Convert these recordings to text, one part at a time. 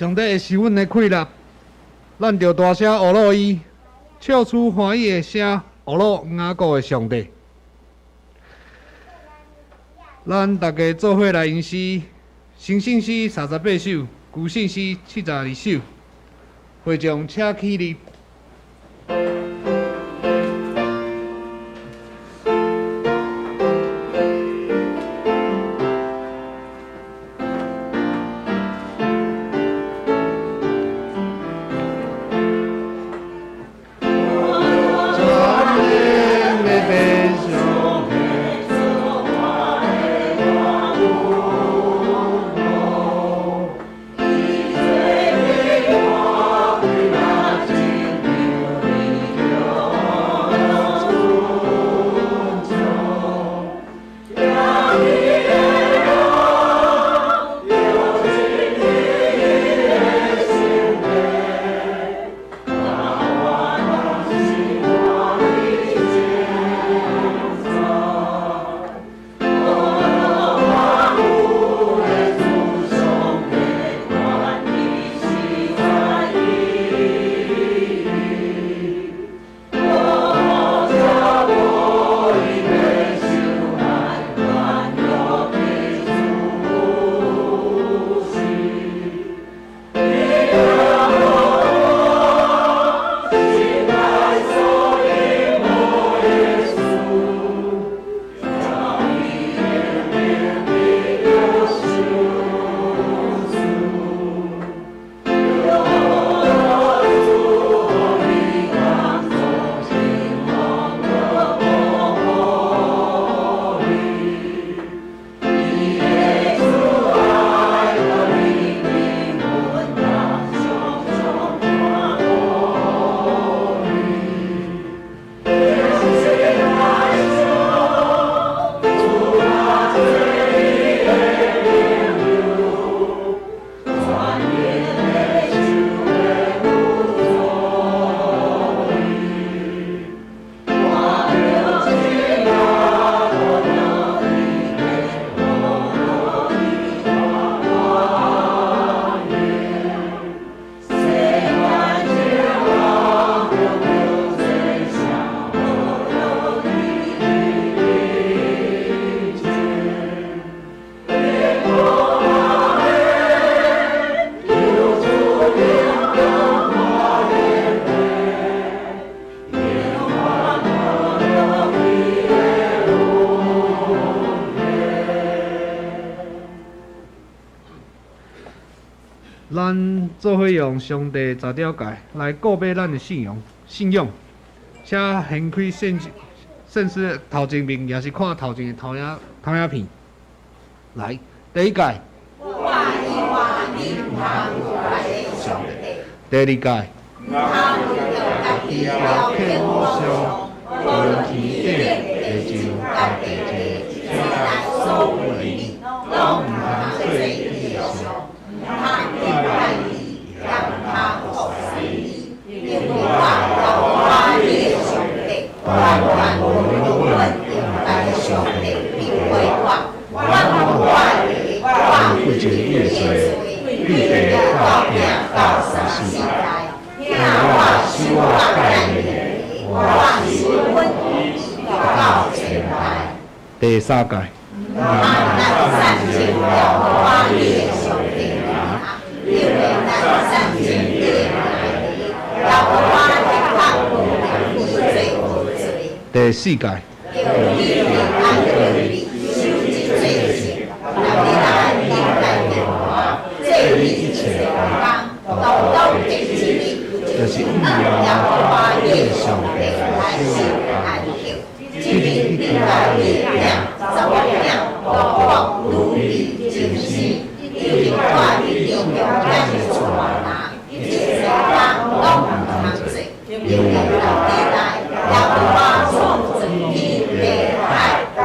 上帝會是阮的氣力，咱著大聲呵咾伊，唱出歡喜的聲，呵咾雅各的上帝。咱逐家做伙來吟詩，成聖詩38首，舊聖詩72首。會眾請起立。咱做伙用上帝十條誡來固買咱的信仰，信仰。請掀開聖聖詩頭前面，也是看頭前的投影投影片。來，第一誡。第二誡。毋通為著家己雕刻偶像，無論天頂、地上、地下，一切所有的，攏毋通做你的偶像，毋通敬拜伊，也毋通服侍伊，因為我耶和華你的上帝，萬萬無論敬拜上帝必過我，我無我的，我有你的罪，必地到囝到三四代。聽我守我誡命的，我是阮到千代。第三誡。毋通讚頌耶和華你的上帝名，因為咱讚頌你的名耶和華的確無量你做無罪。第四誡。叫你平安順利，守這節制，若你來敬拜耶和華，做你一切工，都當得一日，就是以耶和華你的上帝來守安息。這日你佮你的囝、查某囝、奴僕、女婢、終生，以及住佇中間的厝內，一切工攏毋通做，因為六日內耶和華創造天地海佮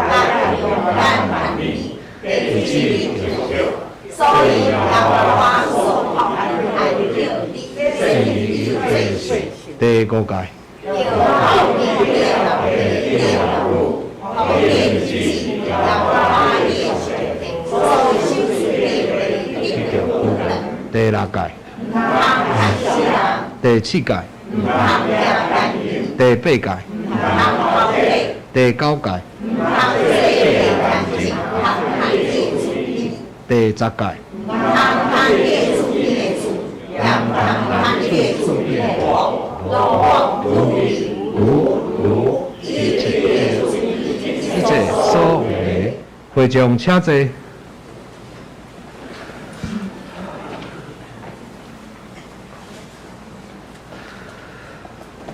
中間萬物，第七日就歇，所以耶和華賜福予安息日，聖伊做聖。第五誡。要孝敬你的老爸、你的老母，予你的子耶和華你的上帝，所守你的話得著福。第六誡。第七屆，第八屆，第九屆，第十屆。一切所有的會眾請坐。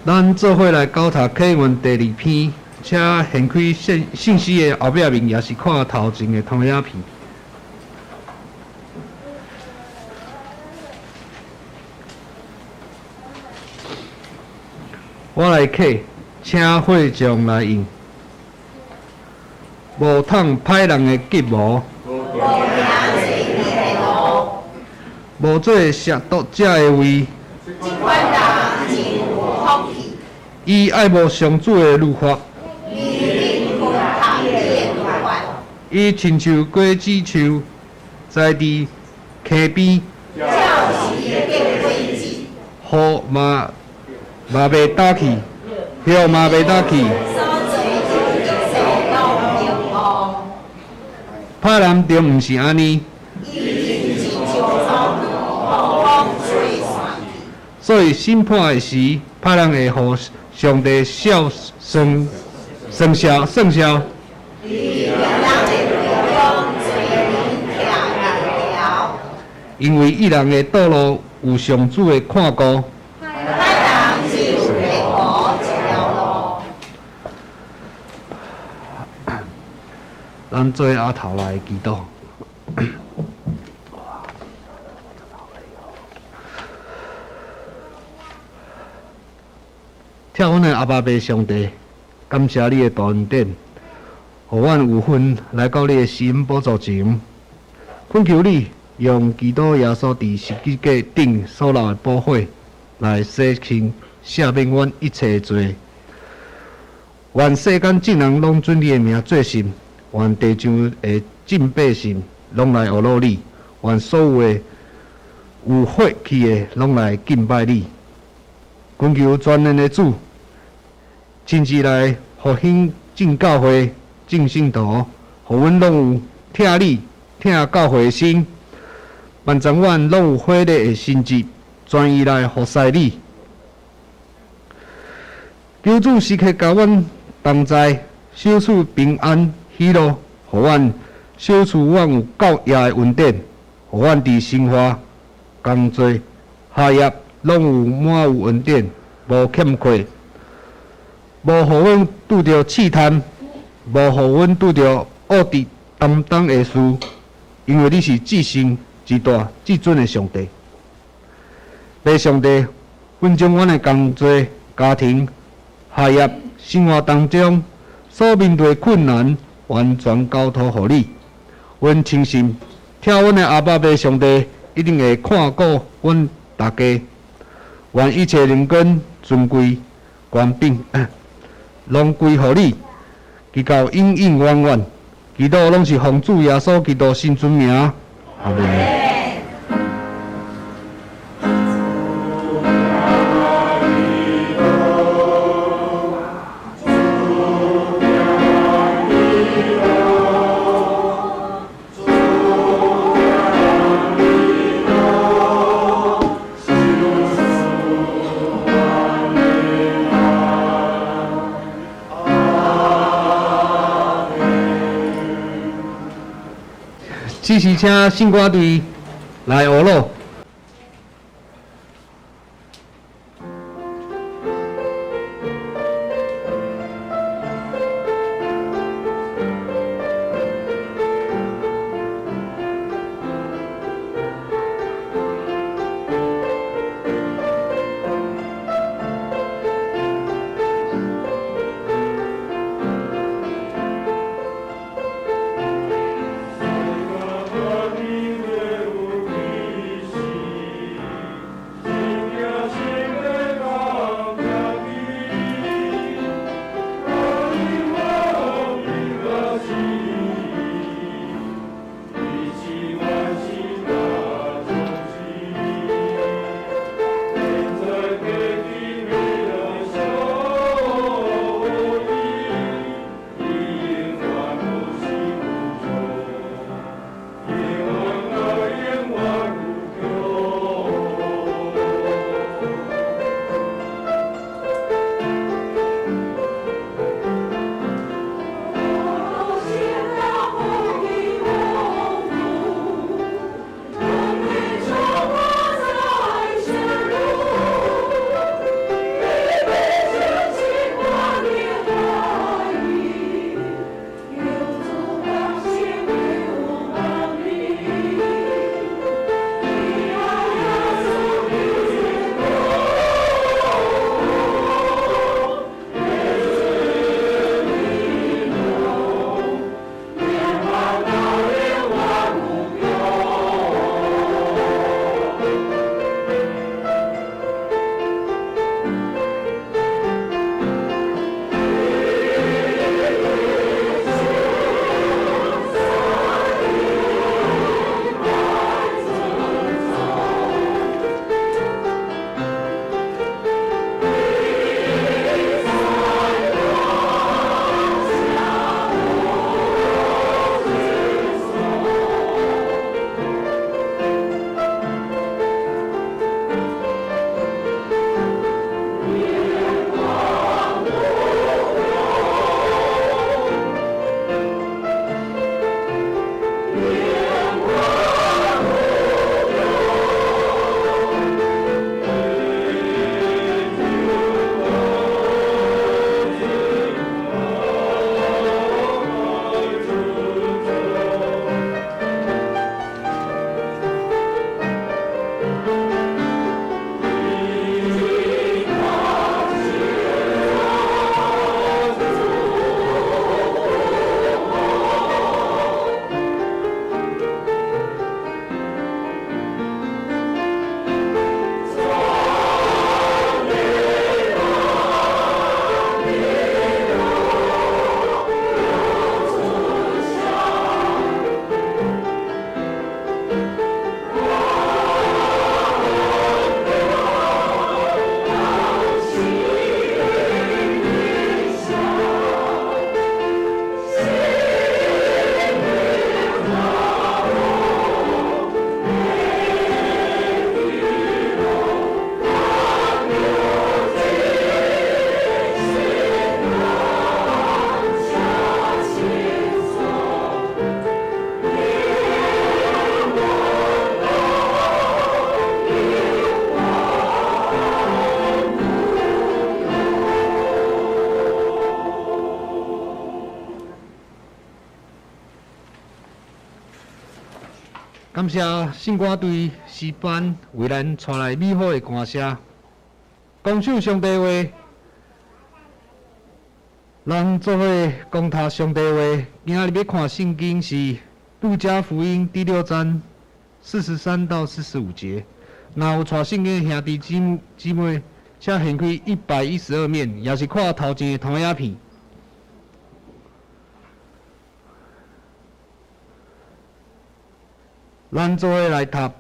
咱做伙來九讀啟文第二篇，請掀開聖聖詩的後壁面，也是看頭前的投影片。我來啟，請會眾來應。無通歹人的計謀，無做褻瀆者的位。伊愛慕上主的律法，伊親像果子樹栽佇溪邊，雨嘛嘛袂焦去，葉嘛袂焦去。歹人著毋是按呢，所以審判的時，歹人會予上帝笑算算笑算笑。因為義人的道路有上主的看顧。咱做阿頭來祈禱。疼阮的阿爸父上帝，感謝你的大恩典，予阮有份來到你的施恩寶座前，懇求你用基督耶穌佇十字架頂所流的寶血來洗清、赦免阮一切的罪。願世間眾人攏尊你的名做聖，願地上的眾百姓攏來學魯你，願所有的有血氣的攏來敬拜你。懇求全能的主親自來復興眾教會、眾聖徒，予阮攏有疼你、疼教會的心，萬將阮攏有火熱的心志，專意來服侍你。求主時刻佮阮同在，賞賜平安喜樂，予阮賞賜阮有夠額的恩典，予阮佇生活、工作、學業攏有滿有恩典，無欠缺，無予阮拄著試探，無予阮拄著惡敵擔當的事，因為你是至聖、至大、至尊的上帝。父上帝，阮將阮的工作、家庭、學業、生活當中所面對的困難，完全交託予你。阮深信，疼阮的阿爸父上帝一定會看顧阮大家。願一切榮光、尊貴、權柄，攏歸予你，直到永永遠遠。祈禱攏是奉主耶穌基督聖尊名。阿門。此時請聖歌隊來學咯。感謝聖歌隊詩班為咱帶來美好的歌聲，講述上帝話，咱做伙講讀上帝話。今仔日欲看聖經是路加福音第六章43到45節。若有帶聖經的兄弟姊妹姊妹，請掀開112面，也是看頭前的投影片。咱做伙來讀，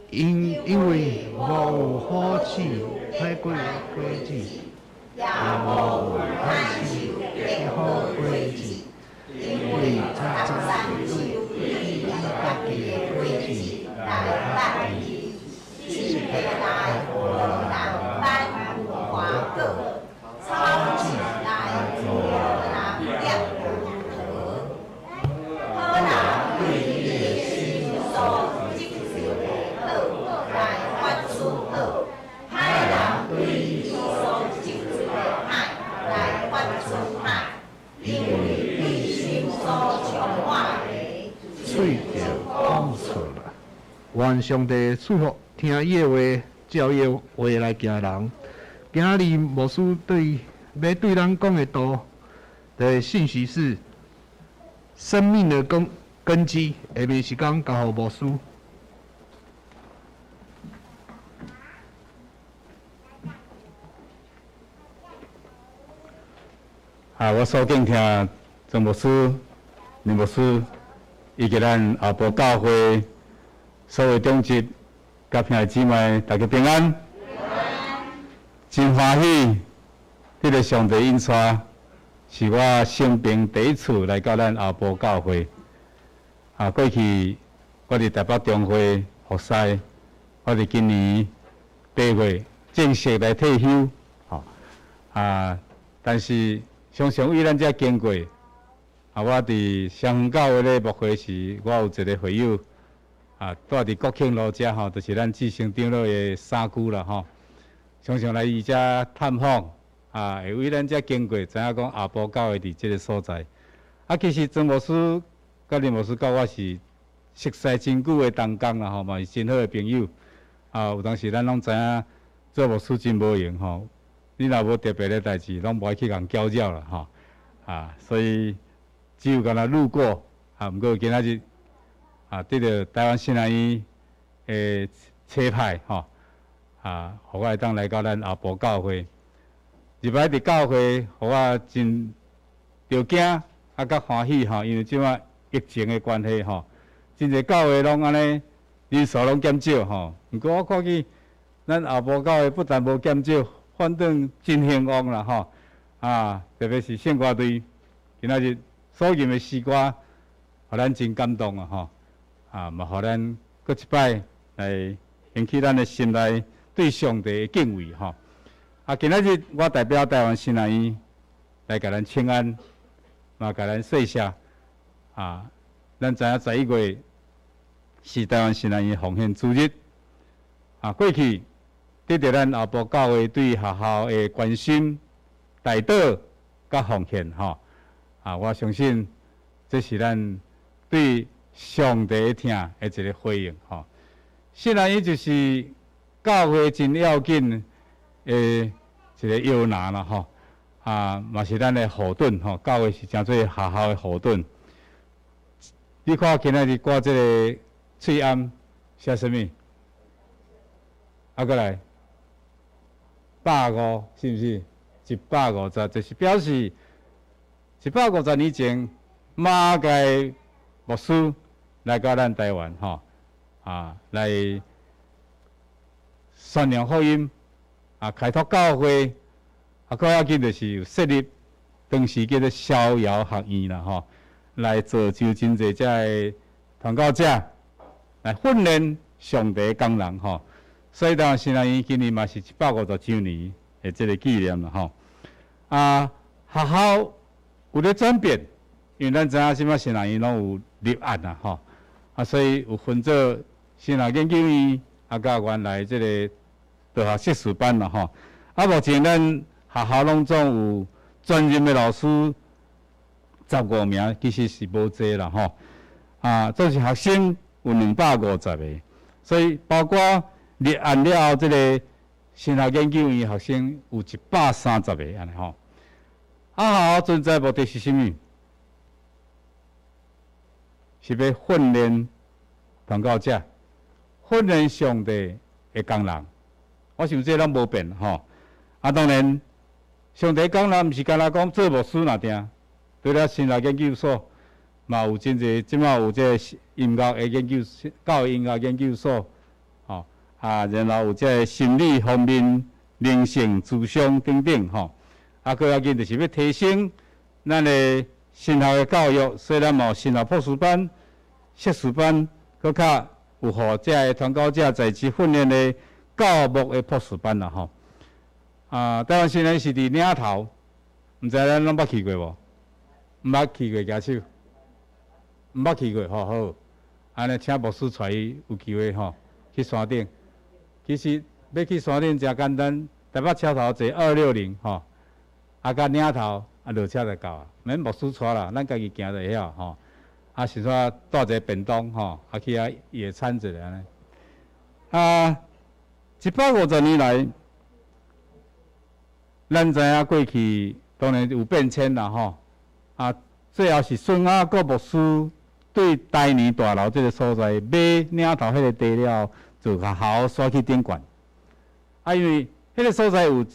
因為無有好樹採過果子，也無有歹樹結好果子，因為摘杉樹對伊家己的果子來認伊，是白來予人挽無花果，草子來予人摘葡萄。好人對伊的心所積聚的好來發出好，歹人對伊所積聚的歹來發出歹，因為對心所充滿的，喙就講出來。願上帝賜福，聽伊的話，照伊的話來行人。今仔日牧師對欲對咱講的道的信息是生命的根基。下面時間交予牧師。啊，我所敬聽曾牧師、林牧師以及咱後埔教會所有長執佮兄弟姊妹，大家平安。真歡喜，這个上帝恩帶，是我生平第一次來到咱後埔教會。啊，過去我佇台北中會服侍，我佇今年8月正式來退休。吼，啊，但是常常為咱遮經過，啊，我佇雙園教會咧牧會時，我有一个會友，啊，住佇國慶路遮吼，就是咱志成長老的三姑啦吼。常常來伊遮探訪，啊，會為咱遮經過，知影講後埔教會佇這个所在。啊，其實曾牧師佮林牧師佮我是熟似真久的同工啦吼，嘛是真好的朋友。啊，有當時咱攏知影做牧師真無閒吼，你若無特別的代誌，攏無愛去共攪擾啦吼。啊，所以只有干焦路過，啊，毋過今仔日啊，得著台灣神學院的差派吼。啊，予我會當來到咱後埔教會。入來佇教會，予我真著驚，啊，閣歡喜吼，因為這擺疫情的關係吼，真濟教會攏按呢人數攏減少吼。毋過我看見咱後埔教會不但無減少，反轉真興旺啦吼。啊，特別是聖歌隊今仔日所吟的詩歌，予咱真感動啊吼。啊，嘛予咱閣一擺來掀起咱的心內對上帝的敬畏吼。啊，今仔日我代表台灣神學院來共咱請安，嘛共咱說謝。啊，咱知影11月是台灣神學院奉獻主日。啊，過去得著咱後埔教會對學校的關心、代禱佮奉獻吼。啊，我相信這是咱對上帝的疼的一個回應吼。神學院就是教會真要緊的一個搖籃啦吼，啊，嘛是咱的後盾吼。教會是成做學校的後盾。你看今仔日掛這个喙罨寫啥物？啊，閣來百五是毋是？150，就是表示150年前馬偕牧師來到咱台灣吼，啊，來宣揚福音，啊，開拓教會，啊，閣要緊就是有設立當時叫做逍遙學院啦，吼，來造就真濟遮个傳教者，來訓練上帝的工人，吼。所以當神學院今年嘛是150週年的這个紀念啦，吼。啊，學校有咧轉變，因為咱知影這擺神學院攏有立案啊，吼，啊，所以有分做神學研究院。啊，佮原來這个大學碩士班啦，吼。啊，目前咱學校攏總有專任的老師十五名，其實是無濟啦，吼。啊，總是學生有250個，所以包括入案了後，這个神學研究院學生有130個按呢吼。啊，學校存在目的是啥物？是欲訓練傳教者，訓練上帝的工人。我想這攏無變吼。啊，當然，上帝工人毋是干焦講做牧師爾定，除了神學研究所，嘛有真濟，這馬有這个音樂的研究，教會音樂研究所，吼啊，然後有這个心理方面、靈性諮商等等吼。啊，閣要緊就是欲提升咱的神學的教育，所以咱嘛有神學博士班、碩士班，閣較有予這个傳教者在職訓練的教牧的博士班啦吼。啊，台灣神學院是佇嶺頭，毋知咱攏捌去過無？毋捌去過，舉手。毋捌去過，吼好。按呢，請牧師帶伊有機會吼去山頂。其實欲去山頂誠簡單，台北車頭坐260吼，啊到嶺頭啊落車就到啊，免牧師帶啦，咱家己行就會曉吼。啊，是說帶一个便當吼，啊去遐野餐一下按呢。啊，150年來，咱知影過去當然有變遷啦吼。啊，最後是孫雅各牧師對台年大樓這个所在買嶺頭彼个地了後，做學校徙去頂懸。啊，因為彼个所在有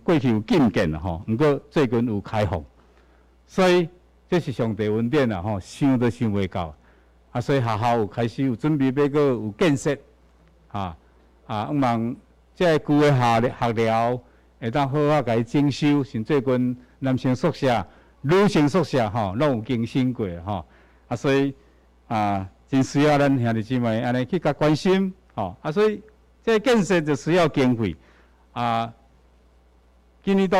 過去有禁建啦吼，毋過最近有開放，所以這是上帝恩典啦吼，想都想袂到。啊，所以學校有開始有準備欲閣有建設，啊啊，向望這个舊的學學寮會當好好共伊整修，像最近男生宿舍、女生宿舍吼，攏有更新過吼。啊，所以啊，真需要咱兄弟姊妹按呢去共關心，吼。啊，所以這个建設就需要經費啊。今年度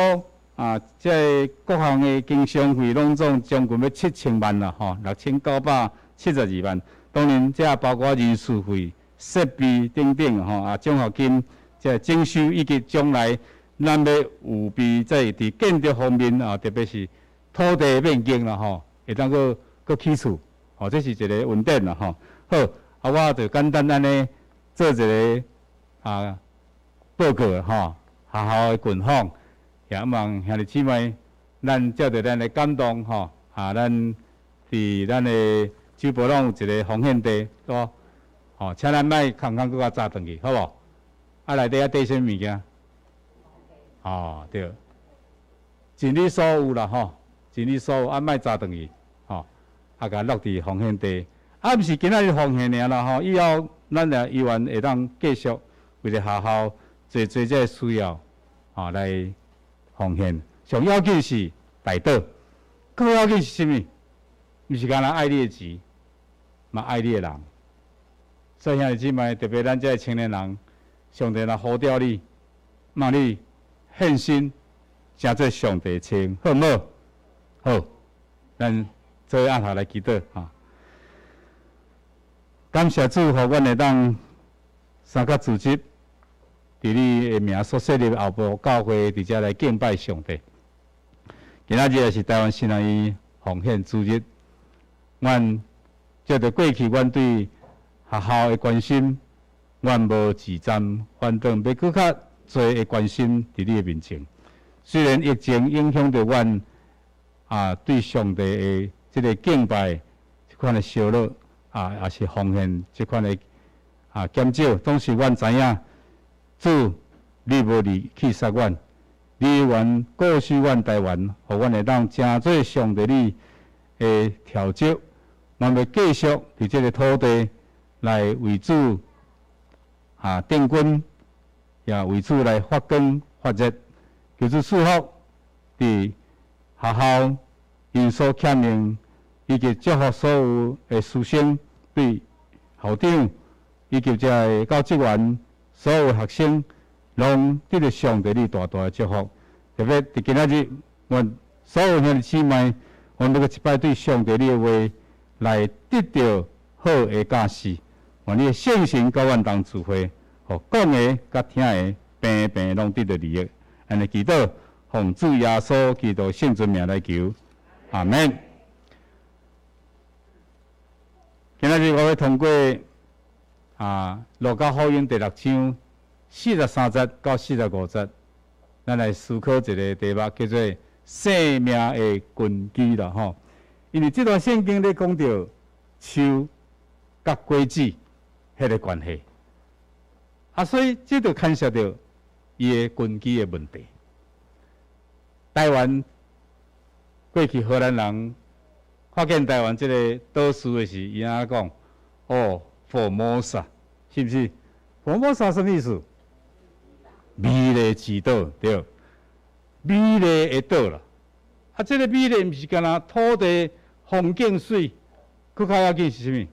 啊，這个各項的經常費攏總將近欲7000萬啦，吼，6972萬。當然，這也包括人事費、設備等等，吼啊，獎學金、這个整修以及將來咱欲預備在佇建築方面啊，特別是土地變更啦，吼，會當閣閣起厝，吼，這是一个恩典啦，吼。好，啊，我就簡單按呢做一个啊報告，吼，學校的近況，也望兄弟姊妹，咱照著咱的感動，吼，啊，咱佇咱的周報攏有一個奉獻袋，對無？吼，請咱莫空空閣共紮轉去，好無？啊，內底猶綴啥物物件？哦，對，盡你所有啦，吼，盡你所有，啊，莫紮轉去，吼，啊，共落佇奉獻袋。啊，毋是今仔日奉獻爾啦，吼，以後咱也猶原會當繼續為著學校濟濟這个需要，吼來奉獻。上要緊是代禱，閣要緊是啥物？毋是干焦愛你的錢，嘛愛你的人。所以兄弟姊妹，特別咱這个青年人，上帝若呼召你，望你獻身，成做上帝槍，好毋好？好，咱做伙按頭來祈禱哈。感謝主，予阮會當三角組織，佇你的名所設立的後埔教會，佇遮來敬拜上帝。今仔日也是台灣神學院奉獻主日，阮借著過去阮對學校的關心，阮無自佔，反轉欲閣較濟的關心佇你的面前。雖然疫情影響著阮啊，對上帝的這个敬拜這款的燒熱啊，也是奉獻這款的啊減少，總是阮知影主你無離棄殺阮，你猶原顧惜阮台灣，予阮會當成做上帝你的調酒，阮欲繼續佇這个土地來為主啊定軍，也為主來發光發熱，求主賜福佇學校𪜶所欠用，以及祝福所有的師生對校長以及這个教職員所有學生，攏得著上帝你大大的祝福。特別佇今仔日，阮所有兄弟姊妹，阮欲閣一擺對上帝你的話來得著好的教示，願你的聖神佮阮同聚會，予講的佮聽的平平攏得著利益。按呢祈禱，奉主耶穌基督聖尊名來求，阿門。今仔日我欲通過。啊，路加福音第六章四十三節到四十五節，咱來思考一个題目，叫做生命的根基啦，吼。因為這段聖經咧講著樹佮果子彼个關係，啊，所以這就牽涉著伊的根基的問題。台灣過去荷蘭人發現台灣這个島嶼的時，伊按怎講？哦，Formosa，是毋是？Formosa 啥物意思？美麗之島，對，美麗的島啦。啊，這个美麗毋是干焦土地風景媠，閣較要緊是啥物？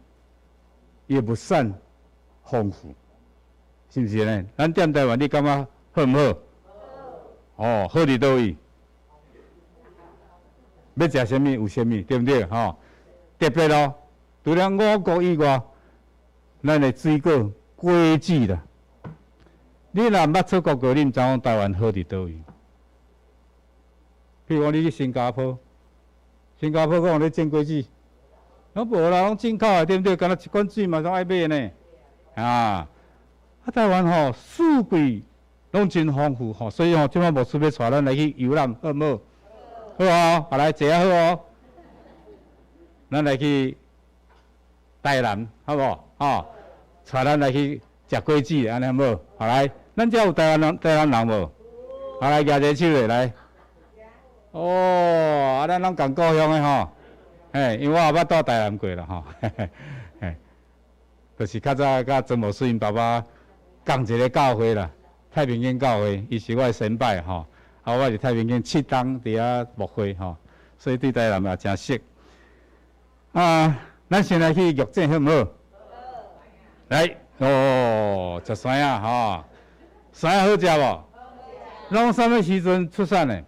伊的物產豐富，是毋是呢？咱踮台灣，你感覺好毋好？哦，好佇佗位？欲食啥物有啥物，對毋對？吼，特別咯，除了五穀以外，咱的水果果子啦。你若毋捌出國過，你毋知影台灣好佇佗位。比如講，你去新加坡，新加坡講咧種果子，攏無啦，攏進口的，對毋對？干焦一罐水嘛攏愛買呢。啊，啊台灣吼四季攏真豐富吼，所以吼，這擺牧師欲帶咱來去遊覽，好毋好？好哦，好來坐啊好哦。咱來去台南，好無？吼，帶咱來去食果子，按呢好無？好來，咱遮有台灣人，台南人無？好來，舉一个手咧來。哦，啊，咱攏仝故鄉的吼，嘿，因為我也捌蹛台南過啦吼，嘿，就是較早佮曾牧師𪜶爸爸仝一个教會啦，太平間教會，伊是我的先輩吼，啊，我佇太平間七冬佇遐牧會吼，所以對台南也誠熟。啊，咱先來去玉井好毋好？來，哦，食山仔吼，山仔好食無？攏啥物時陣出產的？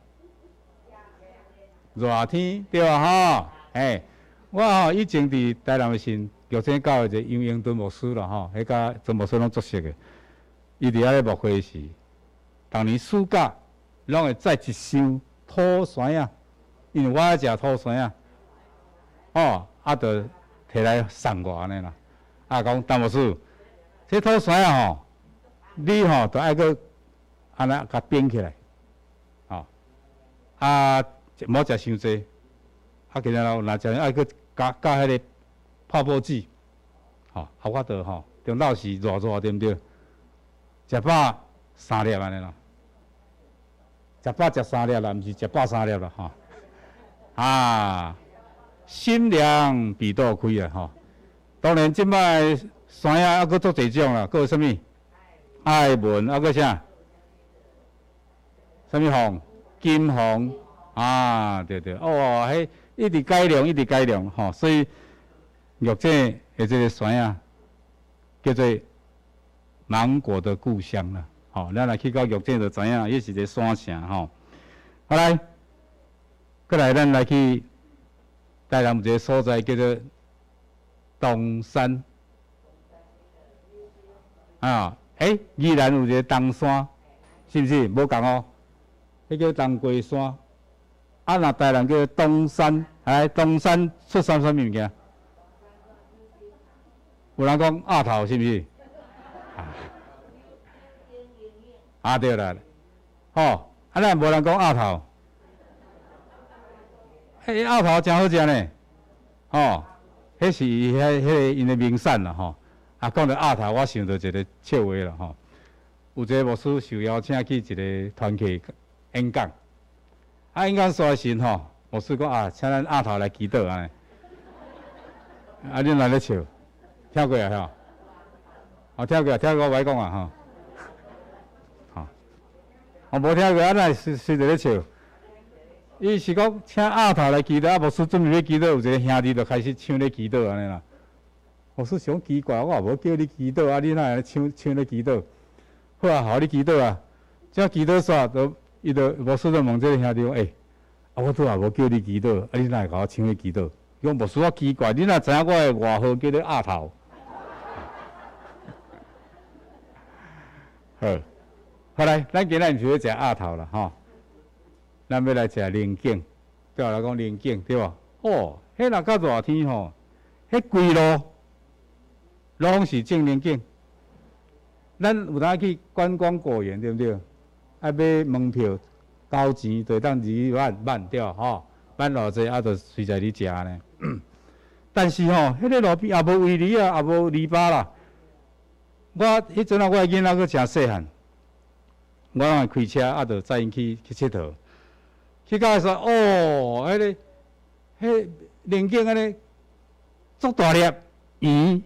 熱天對吧？吼，嘿，我吼以前佇台南的時，玉井教會一個楊英敦牧師啦吼，彼佮曾牧師攏足熟的。伊佇遐咧牧會時，逐年暑假攏會載一箱土山仔，因為我愛食土山仔，吼，啊，就提來送我按呢啦。啊，講陳牧師，這土山仔吼，你吼著愛閣按呢共冰起來，吼，啊。毋好食傷濟，啊，其他若食愛閣加加彼个泡泡紙，吼，啊，我著吼，中晝時熱熱對毋對？食飽三粒按呢啦，食飽食三粒啦，毋是食飽三粒啦，吼。啊，心涼鼻都開啊，吼。當然，這擺山仔猶閣足濟種啦，閣有啥物？愛文，猶閣啥？啥物鳳？金鳳。啊，對對，哦，彼一直改良，一直改良，吼，所以玉井的這个山仔叫做芒果的故鄉啦，吼，咱若去到玉井就知影，彼是一个山城，吼。好來，閣來咱來去台南有一个所在叫做東山，啊，欸，宜蘭有一个東山，是毋是？無仝哦，彼叫東瓜山。啊，若台南叫東山，來東山出產啥物物件？有人講鴨頭是毋是？啊對啦，吼，啊哪無人講鴨頭？彼鴨頭誠好食呢，吼，彼是彼彼个𪜶的名產啦，吼。啊，講著鴨頭，我想著一个笑話啦，吼。有一个牧師受邀請去一个團契演講。啊，演講煞的時吼，牧師講啊，請咱鴨頭來祈禱按呢。啊，恁若咧笑，聽過啊？吼？哦，聽過，聽過我䆀講啊，吼。吼，我無聽過，啊，哪會隨隨佇咧笑？伊是講請鴨頭來祈禱，啊，牧師準備欲祈禱，有一个兄弟就開始搶咧祈禱按呢啦。牧師想奇怪，我也無叫你祈禱，啊，你哪會搶搶咧祈禱？好啊，予你祈禱啊。這祈禱煞，就伊就牧師就問這个兄弟講，欸，啊，我拄也無叫你祈禱，啊，你哪會共我搶去祈禱？伊講牧師，我奇怪，你哪知影我的外號叫做鴨頭？好，好來，咱今仔毋是欲食鴨頭啦，吼，咱欲來食龍井。對我來講，龍井對無？哦，彼若較熱天吼，彼規路攏是種龍井。咱有當去觀光果園，對毋對？愛買門票，交錢就會當入去挽挽對吼，挽偌濟啊，就隨在你食呢。但是吼，彼個路邊也無圍籬啊，也無籬笆啦。我彼陣啊，我的囡仔閣誠細漢，我攏會開車啊，就載𪜶去去𨑨迌。去到時哦，彼個彼龍井按呢足大粒圓，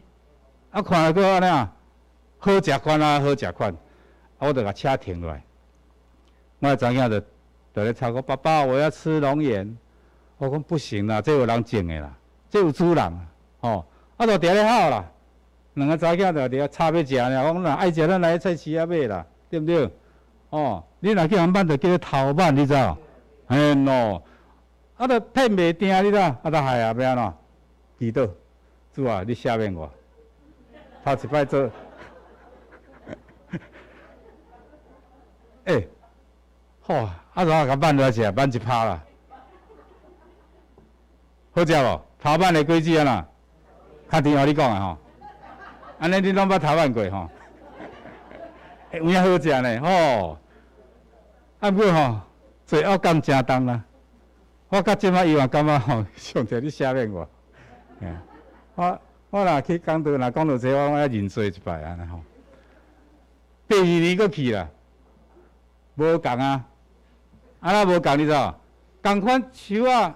啊看閣按呢啊，好食款啊，好食款。啊，我就共車停落來，我的查某囝就咧吵講：爸爸，我要吃龍眼。我講不行啦，這有人種的啦，這有主人，吼，啊，就佇咧哭啦。兩个查某囝就佇遐吵欲食呢，我講若愛食，咱來菜市仔買啦，對毋對？哦，你若叫人挽，就叫做偷挽，你知無？嘿喏，啊，就褪袂定，你知？啊，就害啊，欲按怎？祈禱，主啊，你赦免我，頭一擺做，欸，好，啊，怎啊共挽落來食，挽一拍啦，好食無？頭挽的果子按怎？較甜予你講的吼，按呢你攏捌頭挽過吼？欸，有影好食呢，吼！啊，毋過吼，罪惡感誠重啦。我到這擺猶原感覺吼，上帝你赦免我。我若去講道，若講到這，我愛認罪一擺按呢吼。第二年閣去啦，無仝啊，按怎無仝你知無？仝款樹仔，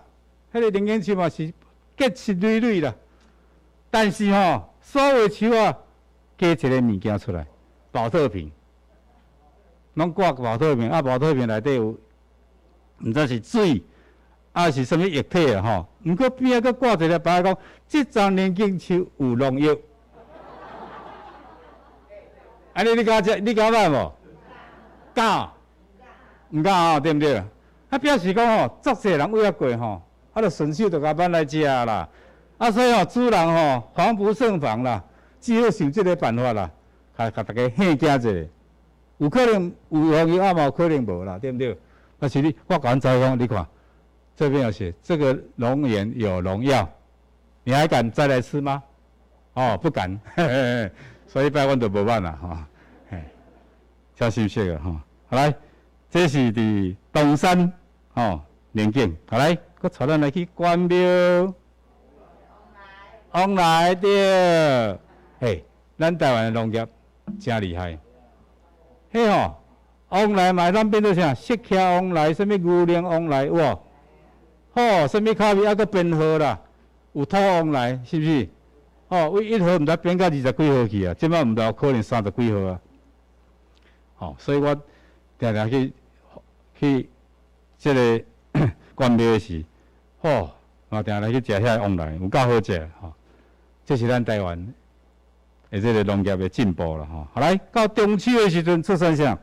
彼個龍眼樹嘛是結實累累啦。但是吼，所有樹仔加一个物件出來，寶特瓶，攏掛寶特瓶，啊，寶特瓶內底有，毋知是水，抑是啥物液體啊吼。毋過邊仔閣掛一个牌講，這叢龍井樹有農藥。按呢你敢食？你敢買無？敢？毋敢吼，對毋對？啊，表示講吼，足濟人為遐過吼，啊，就順手就共挽來食啦。啊，所以吼，主人吼防不勝防啦，只好想這个辦法啦，共共大家嚇驚者。有可能有農藥，啊嘛有可能無啦，對毋對？但是你，我共阮講，你看，這邊有寫，這個龍眼有農藥，你還敢再來吃嗎？哦，不敢，嘿嘿嘿，所以擺阮就無挽啦，吼，嘿，真心實個吼。好來，這是佇東山，吼，龍井，好來，閣帶咱來去關廟，旺來對，嘿，咱台灣的農業誠厲害，彼吼，旺來嘛會當變做啥？釋迦旺來，啥物牛奶旺來有無？吼，啥物口味抑閣編號啦？有土旺來，是毋是？吼，為一號毋知編到二十幾號去啊，這擺毋知有可能三十幾號啊。吼，所以我定定去去這个關廟時，吼，嘛定來去食遐旺來，有夠好食吼。這是咱台灣的這个農業的進步啦吼。好來，到中秋的時陣出產啥？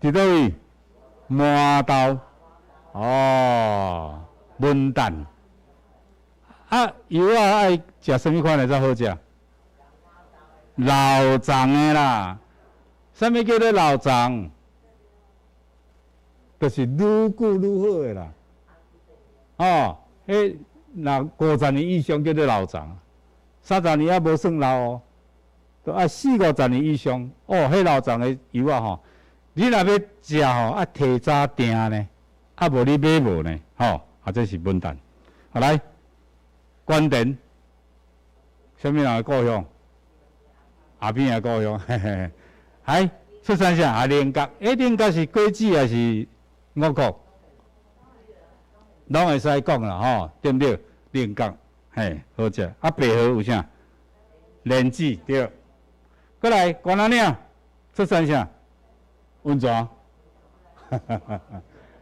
佇佗位？饃豆，哦，文旦。啊，柚仔愛食啥物款的才好食？老欉的啦。啥物叫做老欉？就是愈久愈好的啦。哦，彼若五十年以上叫做老欉，三十年猶無算老哦，都愛四五十年以上。哦，彼老欉的柚仔吼，你若欲食吼，愛提早訂呢，啊無你買無呢，吼，啊這是文旦。好來，關田，啥物人的故鄉？阿扁的故鄉，嘿嘿。來，出產啥？啊，菱角。欸，菱角是果子抑是五穀？攏會使講啦，吼，對毋對？菱角，嘿，好食。啊，白河有啥？蓮子，對。閣來，關仔嶺出產啥？溫泉。哈哈哈！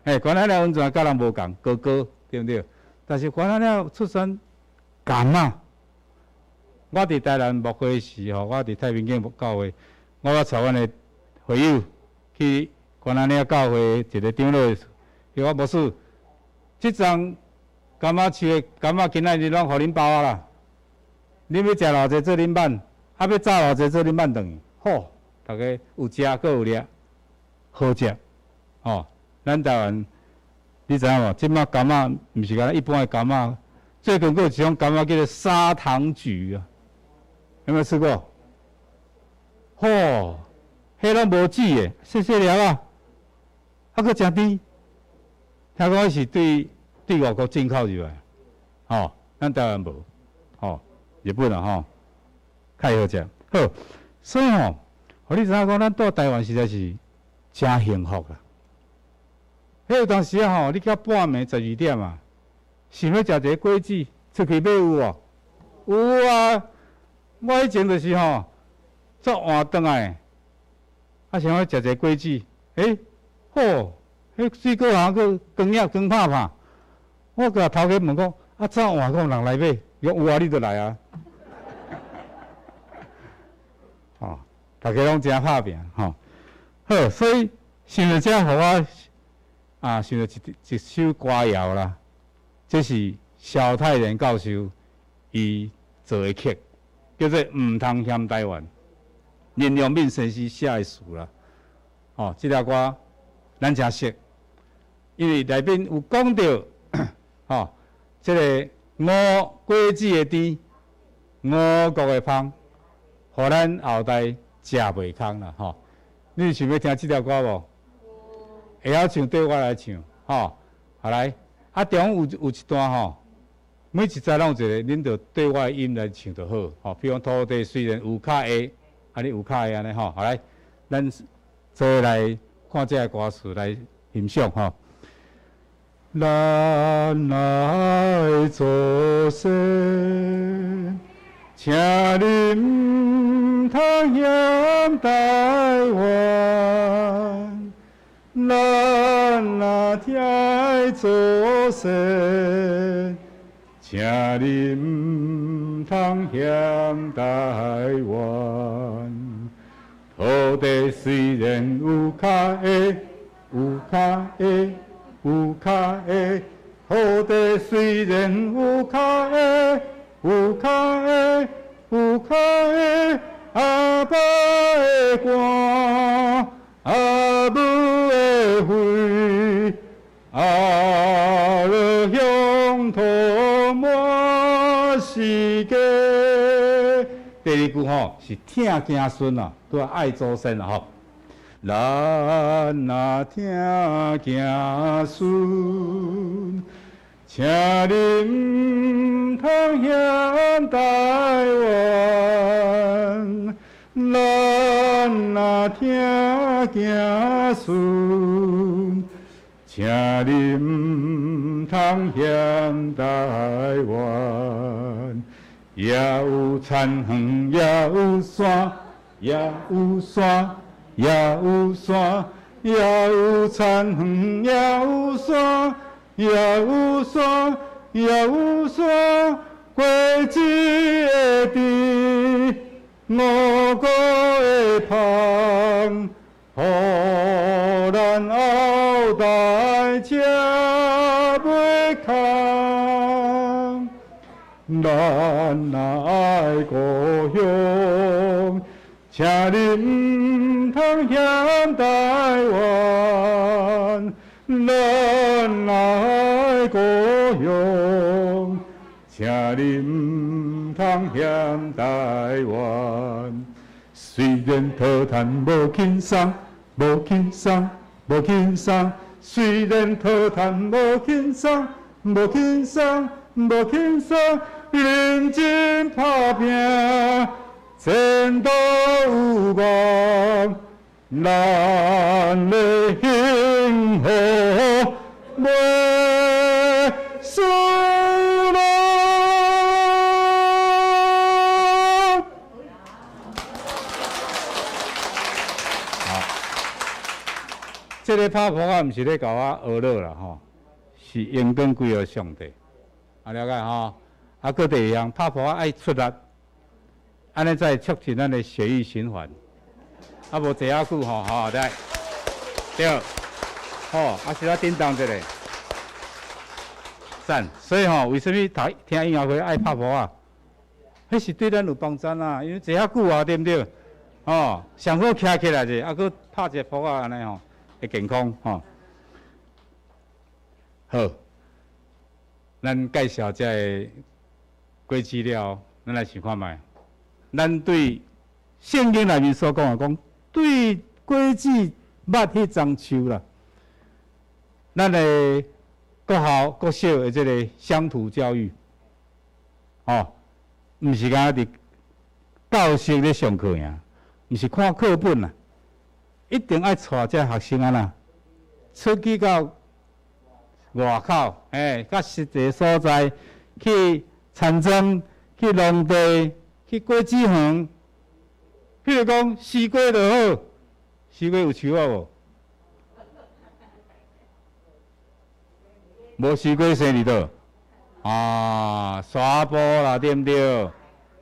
嘿，關仔嶺溫泉佮人無仝，高高，對毋對？但是關仔嶺出產柑仔。我佇台南牧會時吼，我佇太平間教會，我帶阮的會友去關仔嶺教會一个長老，伊講牧師，這叢柑仔樹的柑仔今仔日攏予恁包啊啦，恁欲食偌濟做恁挽，啊欲炸偌濟做恁挽轉去，好，逐家有食閣有掠，好食，吼，咱台灣，你知影無？這擺柑仔毋是干焦一般的柑仔，最近閣有一種柑仔叫做砂糖橘啊，有沒有吃過？吼，彼攏無籽的，細細粒啊，啊，閣誠甜。聽講是對外國進口入來，吼，咱台灣無，吼，日本啊吼，較會好食。好，所以吼，予你知影講，咱蹛台灣實在是誠幸福啦。彼有當時啊吼，你到半暝12點啊，想欲食一个果子，出去買有無？有啊，我以前就是吼，足晚轉來，啊想欲食一个果子，欸，好，彼水果行閣光影光拍拍，我共頭家問講，啊這晚閣有人來買？伊講有啊，你就來啊。吼，逐家攏誠拍拚吼。好，所以想著這予我啊，想著一首歌謠啦。這是蕭泰然教授伊做的曲，叫做《毋通嫌台灣》，林良敏先生寫的詞啦。吼，這條歌咱誠熟，因為內面有講著，吼，這个五果子的甜，五穀的芳，予咱後代食袂空啦，吼。你想欲聽這條歌無？會曉唱綴我來唱，吼，好來。啊，中有一段吼，每一節攏有一个，恁就綴我的音來唱就好，吼。比如講土地雖然有較下，啊你有較下按呢吼，好來，咱做伙來看這个歌詞來欣賞吼。咱愛祖先，請你毋通嫌台灣。咱若疼愛祖先，請你毋通嫌台灣。土地雖然有較下，有較下，有較下，土地雖然有較下，有較下，有較下，阿爸的肝，阿母的肺，阿落鄉土滿世界。第二句吼是疼子孫啊，拄仔愛祖先啊吼。咱若疼子孫，請你毋通嫌台灣。咱若疼子孫，請你毋通嫌台灣。也有田園，也有山，也有山，也有山，也有田園，也有山，也有山，也有山，果子的甜，五穀的芳，予咱後代食袂空。咱若愛故鄉，請你毋通嫌台灣。咱若愛故鄉，請你毋通嫌台灣。雖然討趁無輕鬆，無輕鬆，無輕鬆。雖然討趁無輕鬆，無輕鬆，無輕鬆。認真拍拚，前途有望，咱的幸福袂輸人。好，這个拍噗仔毋是咧共我呵咾啦吼，是榮光歸予上帝，啊了解吼。啊，閣第二項，拍噗仔愛出力，按呢才會促進咱的血液循環。啊，無坐遐久吼，吼來，對，好，啊是來叮當一下，讚。所以吼，為啥物聽聽音樂會愛拍噗仔？彼是對咱有幫助啊，因為坐遐久啊，對毋對？吼，上好徛起來者，啊，閣拍一个噗仔按呢吼，會健康吼。好，咱介紹這个果子了，咱來想看覓。咱對聖經內面所講的，講對果子捌彼欉樹啦，咱的國校、國小的這个鄉土教育，哦，毋是干焦佇教室咧上課爾，毋是看課本啦，一定愛帶這學生按怎出去到外口，欸，較實際所在去田莊、去農地、去果子園。譬如講，西瓜就好，西瓜有樹仔無？無西瓜生佇佗？啊，沙埔啦，對毋對？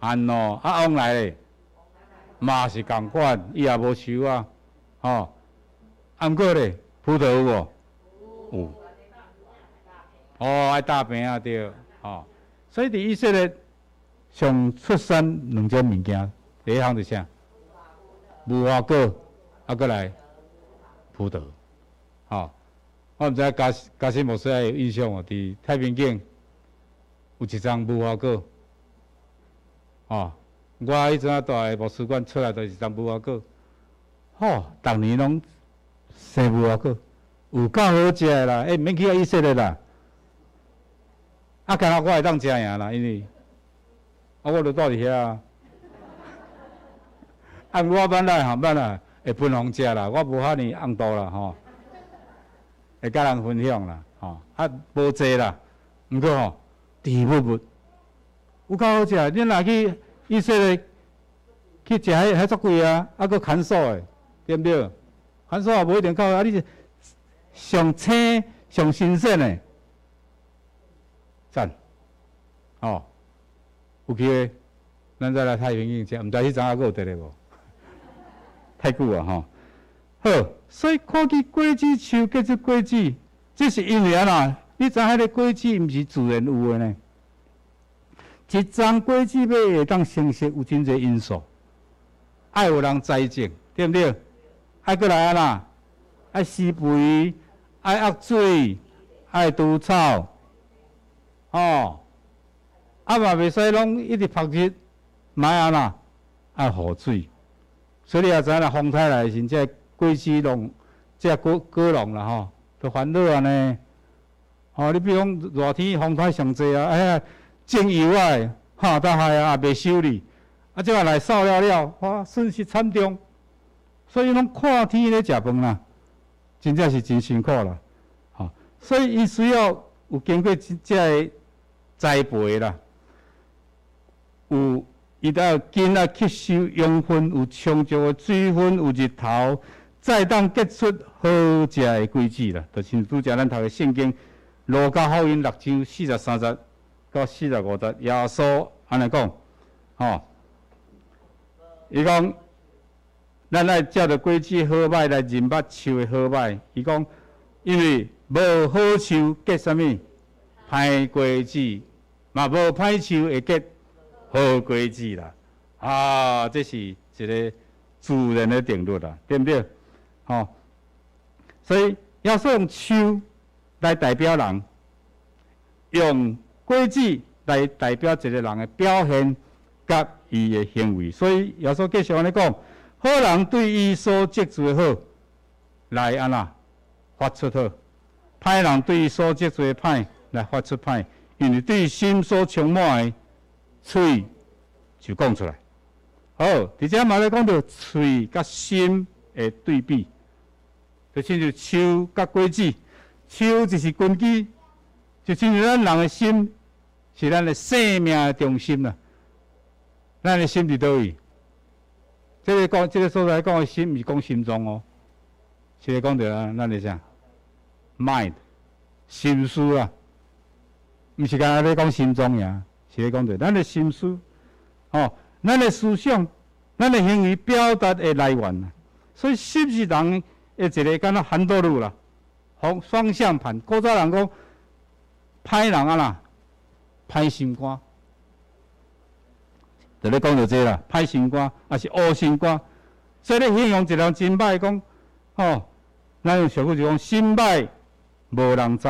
按喏，啊，往來咧，嘛是仝款，伊也無樹仔，吼。啊，毋過咧，葡萄有無？有。哦，愛搭棚仔對，吼。所以佇以色列上出產兩種物件，第一項是啥？無花果，啊，閣來葡萄，吼。我毋知嘉嘉信牧師還有印象無？佇太平景有一叢無花果，吼。我彼陣仔蹛佇牧師館出來，就是一叢無花果，吼，逐年攏生無花果，有夠好食的啦！欸，毋免去遐以色列啦。啊，敢若我會當食爾啦，因為啊，我就蹛佇遐啊。啊，我本來吼，本來會分予人食啦，我無遐爾甕肚啦，吼，會佮人分享啦，吼，啊，無濟啦，毋過吼，甜蜜蜜，有夠好食。你若去以色列去食彼彼足貴啊，啊，閣牽手的，對毋對？牽手也無一定夠啊，你是上青上新鮮的，讚，吼，有機會，咱再來太平景食，毋知彼陣猶閣有佇咧無？太久啊，吼。好，所以看見果子樹結出果子，這是因為按怎？你知彼个果子毋是自然有的呢？一叢果子要會當成熟，有真濟因素，愛有人栽種，對毋對？愛閣來按怎？愛施肥，愛壓水，愛除草，吼，啊嘛袂使攏一直曝日，嘛愛按怎？愛雨水。所以你也知影，若風颱來的時陣，這果子農，這果果農啦吼，都煩惱啊呢。吼，你比如講熱天風颱上濟啊，哎呀，種油仔的，哈，得害啊，也袂修理，啊，這擺來掃了了，哇，損失慘重。所以攏看天咧食飯啦，真正是真辛苦啦，吼。所以伊需要有經過這這个栽培啦，有伊得根啊吸收養分，有充足的水分，有日頭，才會當結出好食的果子啦。就親像拄才咱讀的聖經《路加福音》六章四十三節到四十五節，耶穌按呢講，吼，伊講，咱愛照著果子好䆀來認捌樹的好䆀。伊講，因為無好樹結啥物歹果子，嘛無歹樹會結好果子啦。啊，這是一个自然的定律啦，對毋對？吼，所以耶穌用樹來代表人，用果子來代表一个人的表現佮伊的行為。所以耶穌繼續按呢講：好人對伊所積聚的好來按怎發出好，歹人對伊所積聚的歹來發出歹，因為對心所充滿的，喙就講出來。好，佇遮嘛咧講著喙佮心的對比，就親像樹佮果子，樹就是根基，就親像咱人的心是咱的生命的中心啦。咱的心佇佗位？這个講，這个所在講的心，毋是講心臟哦，是咧講著啊，咱的啥？mind，心思啊，毋是干焦咧講心臟爾，是咧講著咱的心思，吼，咱的思想，咱的行為表達的來源啊。所以心是人的一个敢若韓多路啦，方雙向盤。古早人講，歹人按怎，歹心肝。就咧講著這啦，歹心肝，抑是烏心肝。所以咧形容一個人真歹，講吼，咱用俗語就講心歹無人知，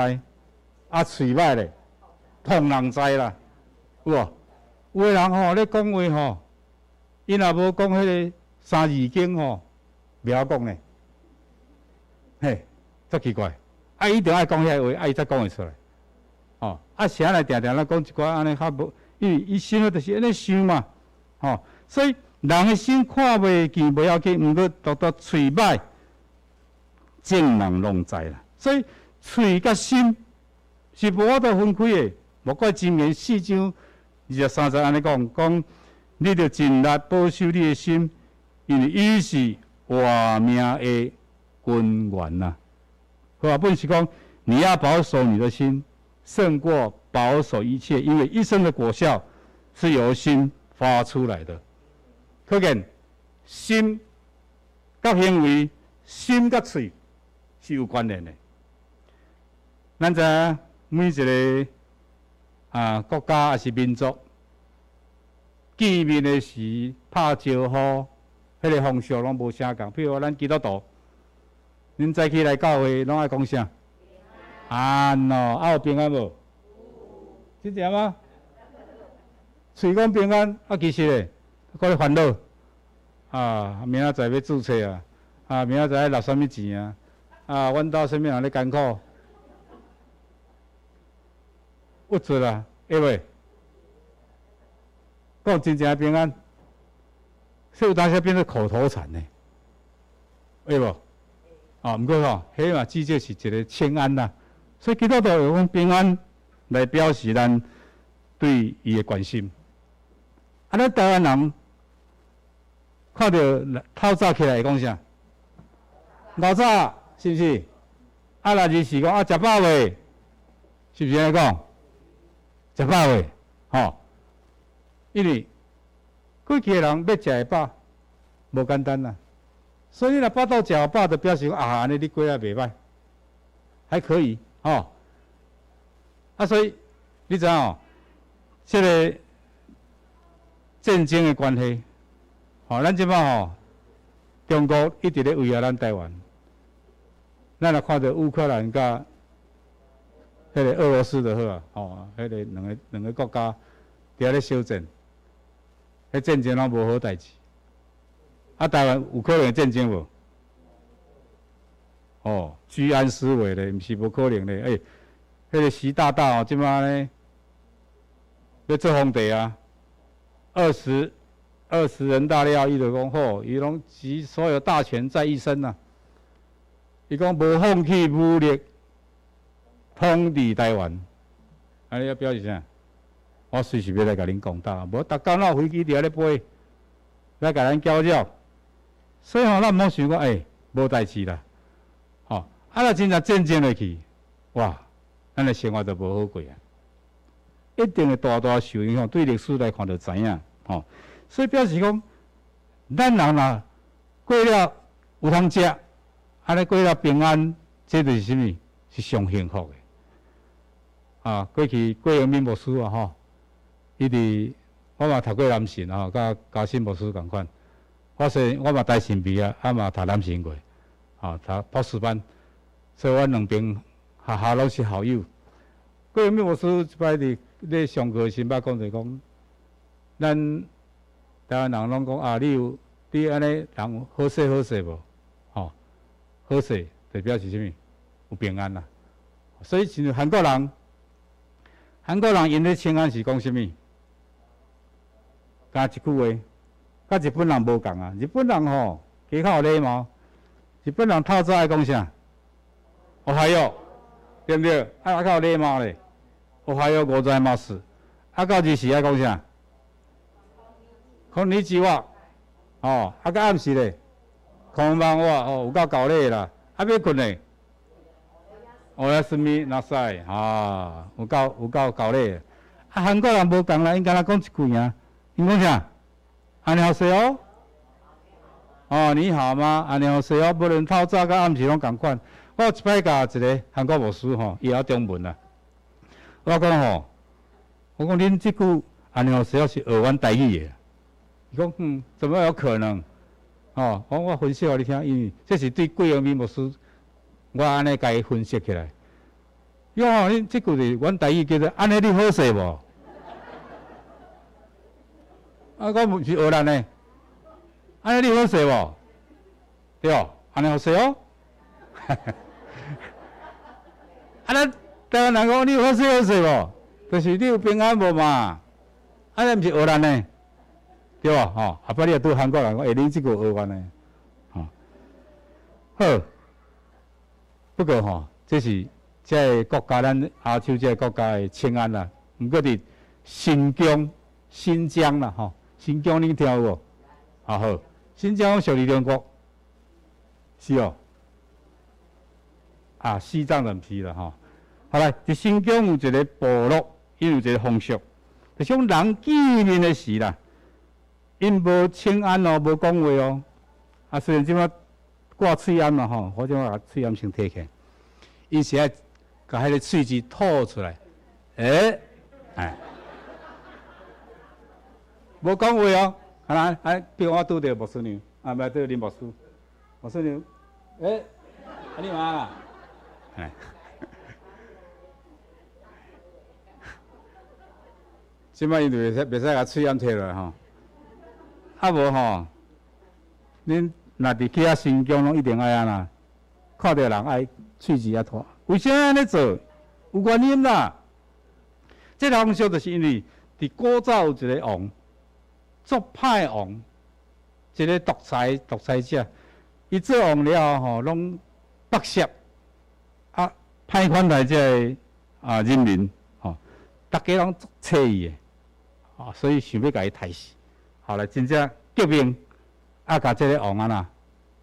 啊喙歹咧，統人知啦，有無？有的人吼咧講話吼，伊若無講彼个三字經吼，袂曉講呢。嘿，足奇怪。啊，伊一定愛講遐話，啊，伊才講會出來。哦，啊，啥來定定咧講一寡按呢較無，因為伊心就是按呢想嘛，吼，所以人的心看袂見無要緊，毋過獨獨喙䆀，眾人攏知啦。所以喙佮心是無法度分開的。莫怪箴言四章二十三節按呢講，講你著盡力保守你的心，因為伊是活命的根源啊。和合本是講，你要保守你的心，勝過保守一切，因為一生的果效是由心發出來的。可見心佮行為，心佮喙是有關聯的。咱知影每一个國家抑是民族見面的時拍招呼，彼个方式攏無相仝。譬如咱基督徒，恁早起來教會攏愛講啥？安哦，啊有平安無？真正嗎？喙講平安，啊其實咧，閣咧煩惱。啊，明仔載欲註冊啊，啊明仔載愛納啥物錢啊？啊，阮兜啥物人咧艱苦？鬱卒啊，會袂？講真正平安，所以有當時變做口頭禪呢，會無？啊，毋過吼，彼嘛至少是一个請安啦。所以基督徒用平安來表示咱對伊的關心。啊，咱台灣人看著透早起來會講啥？老早是毋是？啊，若是講啊，食飽未？是毋是按呢講？食飽未？吼，因為過去的人欲食會飽，無簡單啦。所以你若腹肚食飽，就表示講啊，按呢你過得袂䆀，還可以，吼。啊，所以你知影哦？這个戰爭的關係，吼，咱這擺吼，中國一直咧威脅咱台灣。咱若看著烏克蘭佮彼个俄羅斯就好啊，吼，彼个兩個國家佇遐咧相戰，彼戰爭攏無好代誌。啊，台灣有可能戰爭無？哦，居安思危咧，毋是無可能咧。欸，彼个習大大哦，這擺呢欲做皇帝啊，二十人大了，伊就講好，伊攏集所有大權在一身啊。伊講無放棄武力統治台灣，按呢表示啥？我隨時欲來共恁攻打，無逐工攏有飛機佇遐咧飛，來共咱攪擾。所以吼，咱毋好想講，欸，無代誌啦，吼，啊，若真正戰爭落去，哇，咱的生活就無好過啊！一定會大大受影響，對歷史來看就知影，吼。所以表示講，咱人若過了有通食，按呢過了平安，這就是啥物？是上幸福的。啊，過去郭永敏牧師啊，吼，伊佇我嘛讀過南神吼，佮嘉信牧師仝款。我雖我嘛台神畢業，啊嘛讀南神過，吼，讀博士班，所以阮兩邊學校攏是校友。郭永敏牧師一擺佇咧上課時，捌講者講，咱台灣人攏講啊，你有你按呢人好勢好勢無？吼，好勢就表示啥物？有平安啦。所以像韓國人，韓國人𪜶咧請安是講啥物？共一句話，佮日本人無仝啊！日本人吼，加較有禮貌。日本人透早愛講啥？おはよう，對毋對？啊，較有禮貌咧。おはようございます。啊，到日時愛講啥？こんにちは。哦，啊，到暗時咧，こんばんは，哦，有夠厚禮啦。啊，欲睏咧，おやすみなさい，啊，有夠厚禮。啊，韓國人無仝啦，𪜶敢若講一句爾，𪜶講啥？안녕하세요。哦，你好嗎？안녕하세요。無論透早佮暗時攏仝款。我有一擺共一个韓國牧師吼，伊會曉中文啦。我講吼，我講恁這句안녕하세요是學阮台語的。伊講嗯，怎麼有可能？哦，我分析予你聽，因為這是對郭永敏牧師，我按呢共伊分析起來。喲，你這句是阮台語叫做按呢你好勢無？啊，我毋是學人呢，按呢你好勢無？對，按呢好勢哦。啊，咱台灣人講你好勢好勢無？就是你有平安無嘛？按呢毋是學人呢？對無？吼，後擺你若拄韓國人講，欸，恁這句學阮的，吼。好，不過吼，這是這個國家，咱亞洲這個國家的請安啦。毋過佇新疆、新疆啦，吼，新疆恁聽有無？啊好，新疆屬於中國，是哦。啊，西藏就毋是啦，吼。後來佇新疆有一個部落，𪜶有一個風俗，就是講人見面的時啦，𪜶無請安哦，無講話哦。啊，雖然這擺掛喙罨嘛吼，我這擺共喙罨先提起來，𪜶是愛共彼個喙舌吐出來，欸，哎，無講話哦，啊，啊，比如我拄著牧師娘，啊，毋拄林牧師，牧師娘，欸，啊你嘛啦？哎，這擺𪜶就袂使袂使共喙罨提落來吼，啊無吼，恁若佇去遐新疆攏一定愛按怎，看著人愛喙舌仔吐，為啥按呢做？有原因啦。這個風俗就是因為佇古早有一個王，足歹王，一個獨裁獨裁者，伊做王了後吼，攏剝削啊，歹款待這個啊人民吼，逐家攏足揣伊的，啊，所以想欲共伊刣死。後來真正革命，啊，共這個王按怎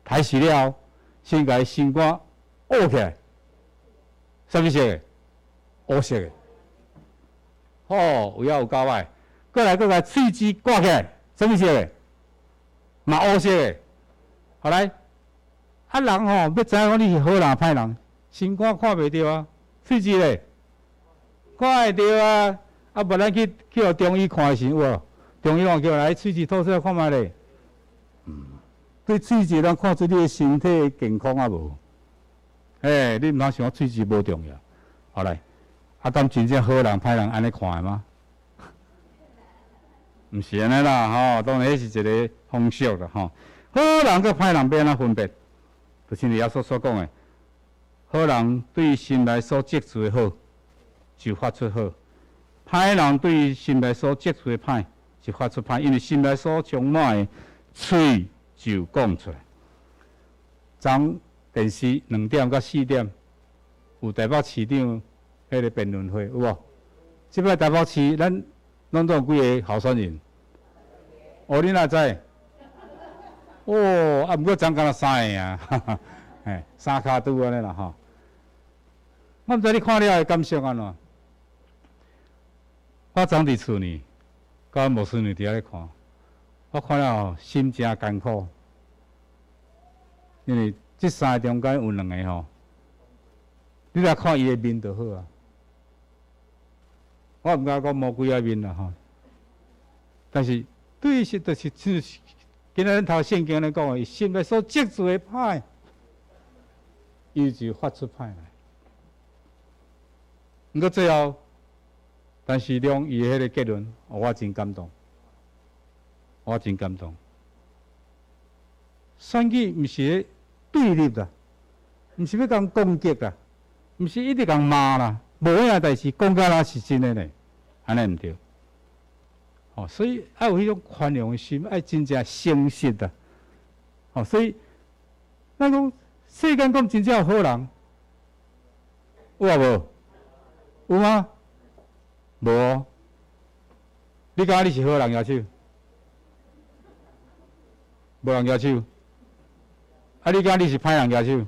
刣死了後，先共伊心肝挖起來，啥物色的？烏色的。吼，有影有夠歹。過來閣共喙舌割起來，啥物色的？嘛烏色的。後來，啊人吼，欲知影講你是好人歹人，心肝看袂著啊，喙舌咧看會著啊。啊，無咱去去予中醫看的時有無？中醫講叫來喙舌吐出來看覓咧。嗯，對喙舌咱看出你的身體健康抑無？欸，你毋通想講喙舌無重要。後來，啊，敢真正好人歹人按呢看的嗎？毋是按呢啦，吼，當然彼是一個風俗啦，吼。好人佮歹人欲按怎分別？就親像耶穌所講的，好人對心內所積聚的好，就發出好；歹人對心內所積聚的歹，就發出歹。因為心內所充滿的，喙就講出來。昨電視2點到4點有台北市長彼個辯論會，有無？這擺台北市咱攏總有幾個候選人？哦，你哪知？哦，啊，毋過昨敢若三个爾，嘿，三跤拄按呢啦吼。我毋知你看了的感想按怎？我昨佇厝呢，佮阮牧師娘佇遐咧看，我看了後心誠艱苦，因為這三個中間有兩个吼，你來看伊的面就好啊。我毋敢講魔鬼仔面啦吼，但是對是就是就是今仔日頭聖經咧講的，伊心內所積聚的歹，伊就發出歹來。毋過最後，陳時中伊的彼个結論，我真感動，我真感動。選舉毋是咧對立啦，毋是欲共攻擊啦，毋是一直共罵啦，無影代誌講甲若是真的呢，按呢毋對。哦，所以愛有彼種寬容的心，愛真正誠實啊。哦，所以咱講世間講真正有好人，有抑無？有嗎？無哦。你感覺你是好人舉手？無人舉手。啊，你感覺你是歹人舉手？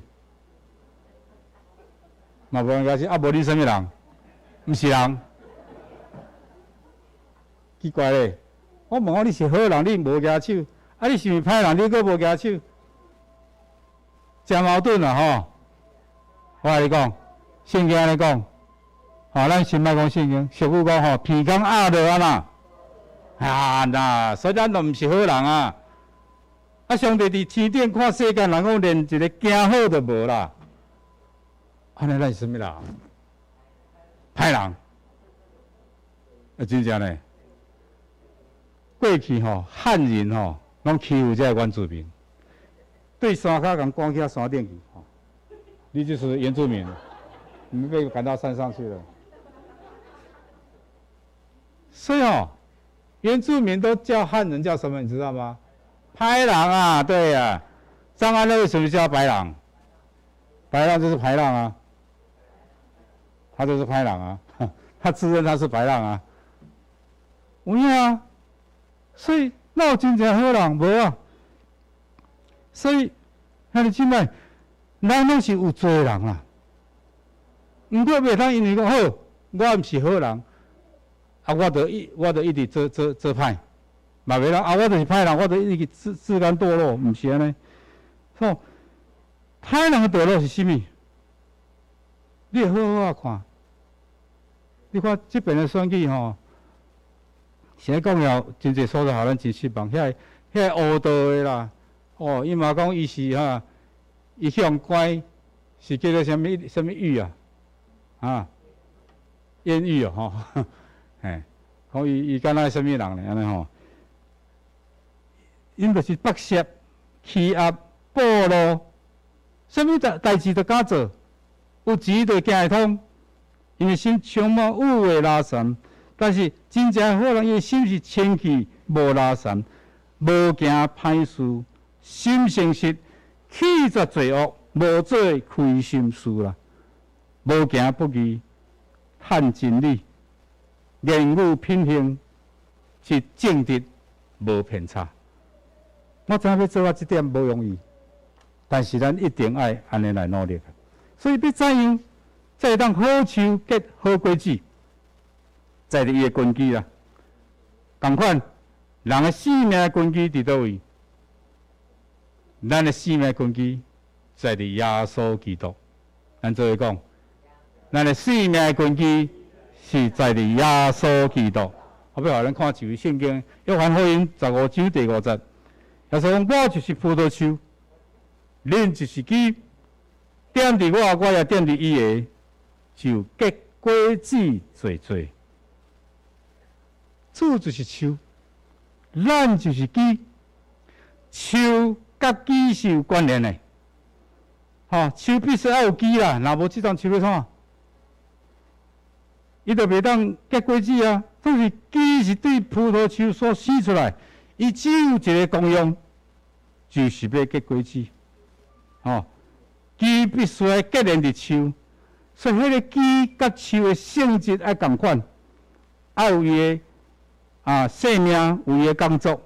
嘛無人舉手。啊，無你啥物人？毋是人。奇怪咧，我問我你是好人，你無舉手；啊，你是毋是歹人，你閣無舉手，誠矛盾啊吼！我共你講，聖經按呢講，吼，咱先莫講聖經，俗語講吼，鼻孔壓落按怎？啊那，所以咱都毋是好人啊！啊，上帝佇天頂看世間人，講連一个行好都無啦，按呢咱是啥物人？歹人。啊，真正呢，過去吼漢人吼，攏欺負這个原住民，對山跤共趕去山頂去，吼，你就是原住民，你被趕到山上去了。所以哦，原住民都叫漢人叫什麼？你知道嗎？歹人啊，對呀。張安樂為什麼叫白狼？白浪就是排浪啊，他就是歹人啊，他自認他是白浪啊。有影啊，所以哪有真正好人無啊？所以兄弟姊妹，咱攏是有罪的人啦。毋過袂當因為講好，我毋是好人，啊，我就一直做歹，嘛袂當啊，我就是歹人，我就一直自甘墮落，毋是按呢。吼，歹人的墮落是啥物？你會好好仔看，你看這邊的選舉吼，現在講了真濟所在，予咱真失望。遐個烏道的啦，哦，伊嘛講伊是哈，伊向關是叫做啥物啥物獄啊？啊，豔遇哦，吼，嘿，講伊敢若啥物人呢？按呢吼，𪜶就是剝削、欺壓、暴露，啥物代誌都敢做，有錢就行會通，因為心充滿污穢垃圾。但是真正好人，伊的心是清氣無垃圾，無行歹事，心誠實，棄絕罪惡，無做虧心事啦，無行不義，恨真理，言語品行是正直，無偏差。我知影欲做到這點無容易，但是咱一定愛按呢來努力。所以欲怎樣才會當好樹結好果子？在佇伊的根基啦，仝款人的生命的根基佇佗位？咱的生命根基在佇耶穌基督。咱做伙講，咱的生命的根基是在佇耶穌基督。後欲予咱看一節聖經，約翰福音15章第5節，耶穌講：我就是葡萄樹，恁就是枝，踮佇我，我也踮佇伊的，就結果子濟濟。主就是樹，咱就是枝，樹佮枝是有關聯的。吼，樹必須愛有枝啦，若無這叢樹欲創啥？伊就袂當結果子啊。總是枝是對葡萄樹所生出來，伊只有一個功用，就是欲結果子。吼，枝必須愛結連佇樹，所以彼個枝佮樹的性質愛仝款，愛有伊的生命，有伊的工作，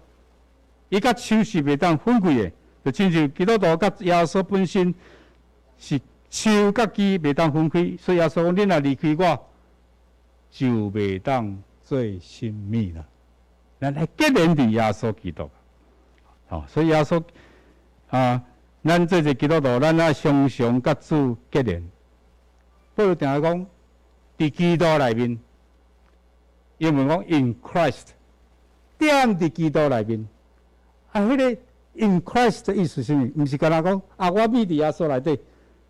伊佮樹是袂當分開的，就親像基督徒佮耶穌本身是樹佮枝袂當分開，所以耶穌講：恁若離開我，就袂當做啥物啦。咱愛結連佇耶穌基督，吼，所以耶穌啊，咱做一個基督徒，咱愛常常佮主結連。保羅定定講，佇基督內面，英文講 in Christ，踮佇基督內面。啊，彼個 in Christ 的意思是啥物？毋是干焦講啊，我覕佇耶穌內底。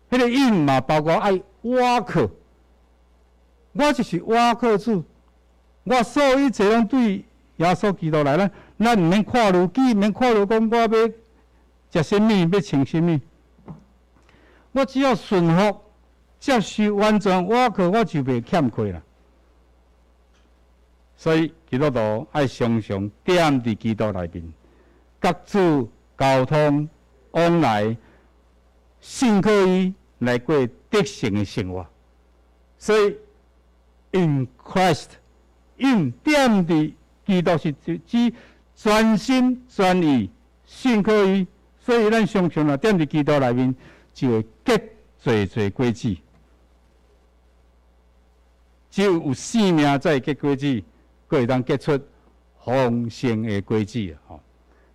彼個 in 嘛，包括愛倚靠，我就是倚靠主，我所有一切攏對耶穌基督來。咱毋免看慮己，毋免看慮講我欲食啥物，欲穿啥物。我只要順服、接受、完全倚靠，我就袂欠缺啦。所以基督徒愛常常踮佇基督內面，佮主溝通往來，信靠伊來過得勝的生活。所以，in Christ，in 踮佇基督是指全心全意信靠伊，所以咱常常若踮佇基督內面，就會結濟濟果子。只有有生命才會結果子，閣會當結出豐盛的果子。吼，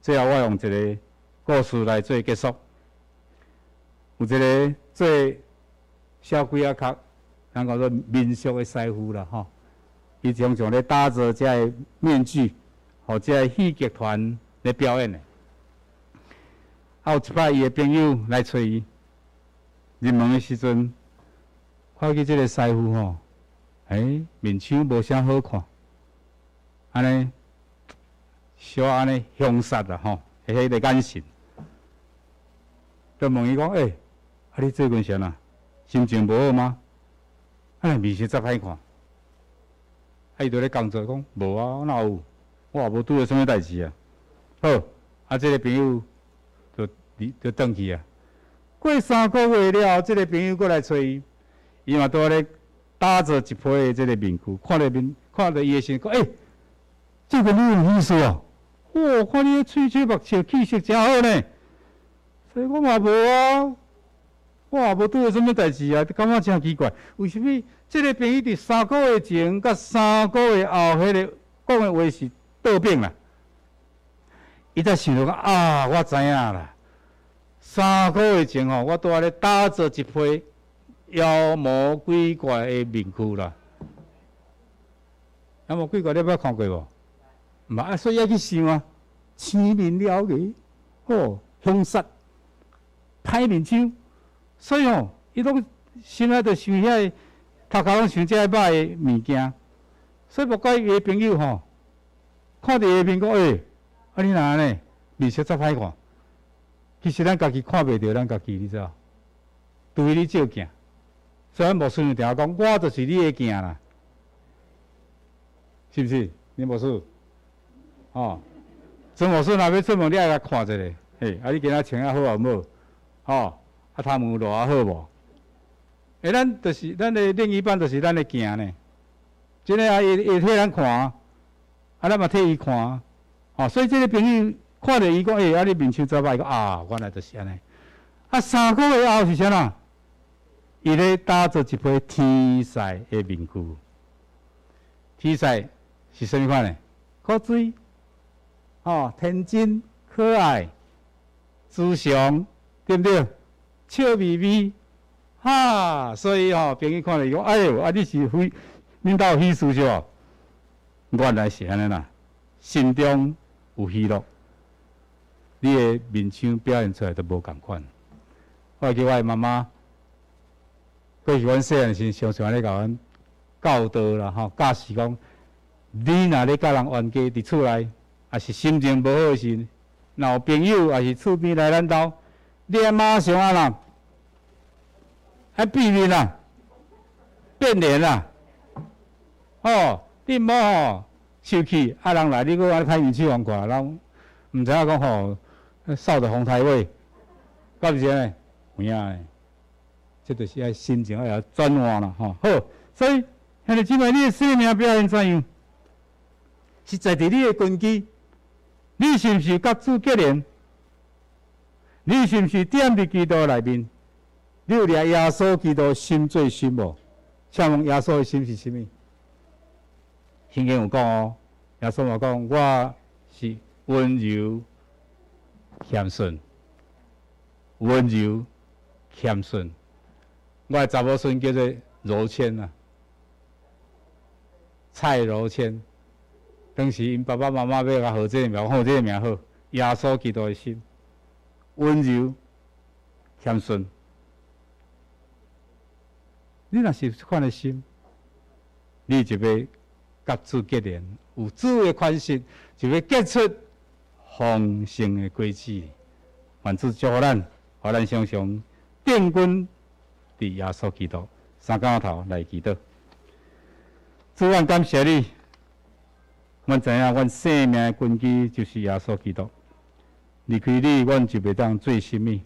最後我用一個故事來做結束。有一個做小鬼仔殼，咱講做面相的師傅啦，吼。伊常常咧打造這个面具，予這个戲劇團咧表演的。啊，有一擺伊的朋友來揣伊，入門的時陣，看見這个師傅吼，欸，面相無啥好看，按呢，小按呢兇殺啦吼，彼个眼神，就問伊講，欸，啊你最近是按怎？心情無好嗎？啊，面色遮歹看。啊，伊就咧工作，講無啊，哪有？我也無拄著啥物代誌啊。好，啊，這个朋友就就轉去啊。過3個月了後，這个朋友閣來揣伊，伊嘛拄咧搭著一批的這个面具，看著面，看著伊的時陣，講，欸，這個你有意思哦？哇，看你喙嘴目笑，氣色誠好呢。所以我嘛無啊，我也無拄著啥物代誌啊，感覺誠奇怪，為啥物這个朋友佇三個月前佮三個月後，彼个講的話是倒反啦？伊才想著講啊，我知影啦。三個月前吼，我拄仔咧打造一批妖魔鬼怪的面具啦。妖魔鬼怪你捌看過無？毋捌啊，所以愛去想啊，青面獠牙，吼，兇殺，歹面相，所以吼，伊攏心內就想遐个頭殼攏想這歹的物件，所以莫怪伊的朋友吼，看著伊的面講，欸，啊你若按呢，面色遮歹看。其實咱家己看袂著咱家己，你知無？除非你照鏡。所以咱牧師常常講，我就是你的鏡啦，是毋是？林牧師，吼，曾牧師若欲出門，你愛共看一下，嘿，啊你今仔穿啊好抑無？吼，啊頭毛落啊好無？欸，咱就是咱的另一半，就是咱的鏡呢。真的啊，伊會替咱看，啊，咱嘛替伊看，吼，所以這个朋友看著伊講，欸，啊你面相遮歹，伊講啊，原來就是按呢。啊，三個月後是啥啦？伊咧打造一批天使的面具。天使是啥物款呢？古錐，吼，天真可愛，慈祥，對毋對？笑眯眯，哈，所以吼，朋友看著伊講，哎喲，啊你是非，恁兜有喜事是無？原來是按呢啦，心中有喜樂，你的面相表現出來都無仝款。我會記我的媽媽，過去阮細漢時，常常按呢共阮教導啦，吼，教示講，你若咧佮人冤家佇厝內，抑是心情無好的時，若有朋友抑是厝邊來咱兜，你愛馬上按怎？愛變面啊，變臉啊，吼，你毋好吼生氣，啊人來你閣按呢歹面色予看，人毋知影講吼，掃著風颱尾，敢毋是按呢？有影的，這就是愛心情愛轉換啦，吼。好，所以兄弟姊妹，你的生命表現怎樣？實在佇你的根基，你是毋是佮主結連？你是毋是踮佇基督內面？你有掠耶穌基督心做心無？請問耶穌的心是啥物？聖經有講哦，耶穌嘛講，我是溫柔謙遜，溫柔謙遜。我的查某孫叫做柔謙啊，蔡柔謙。當時𪜶爸爸媽媽欲共號這个名，號這个名好，耶穌基督的心，溫柔謙遜。你若是這款的心，你就欲佮主結連，有主的款式，就欲結出豐盛的果子。願主祝福咱，予咱常常定睛佇耶穌基督。三竿頭來祈禱。主，阮感謝你，阮知影阮生命的根基就是耶穌基督。離開你，阮就袂當做啥物。予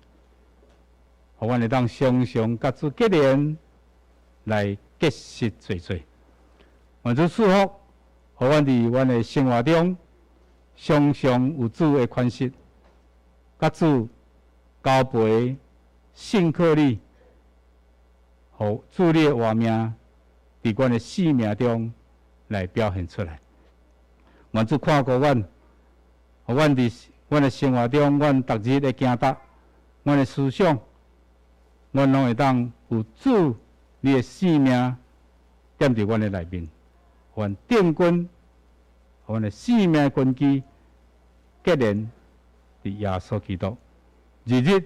阮會當常常佮主結連，來結實濟濟。願主賜福，予阮佇阮的生活中，常常有主的款式，佮主交陪，信靠你，予主你的活命，佇阮的生命中來表現出來。願主看顧阮，予阮佇阮的生活中，阮逐日的行動，阮的思想，阮攏會當有主你的生命踮佇阮的內面，阮定睛，阮的生命根基結連佇耶穌基督，日日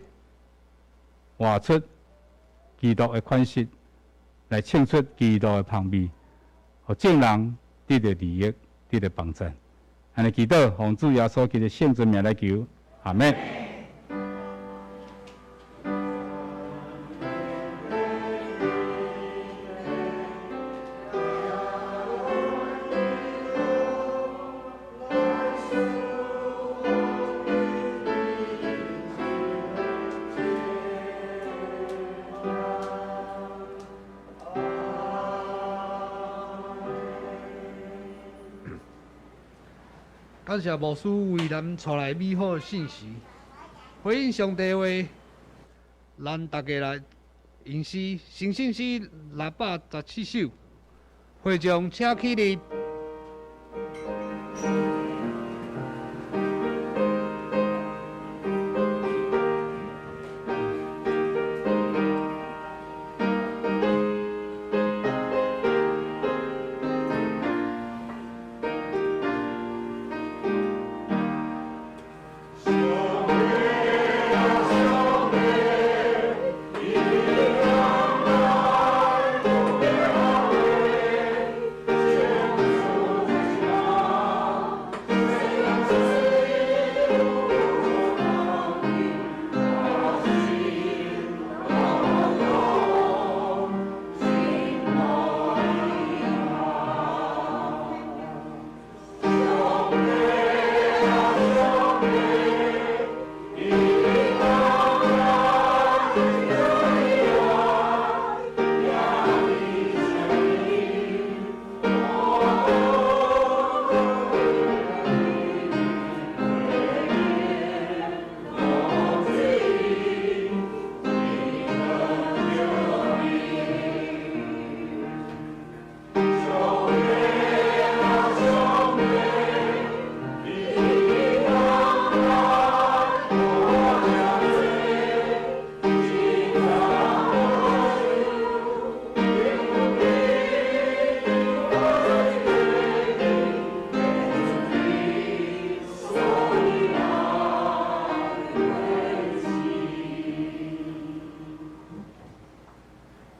活出基督的款式，來唱出基督的芳味。予眾人得著利益，得著幫贊。按呢祈禱，奉主耶穌基督聖尊名來求，阿們。感謝牧師為咱帶來美好的信息，回應上帝話，咱大家來吟詩，成聖詩617首，會眾請起立。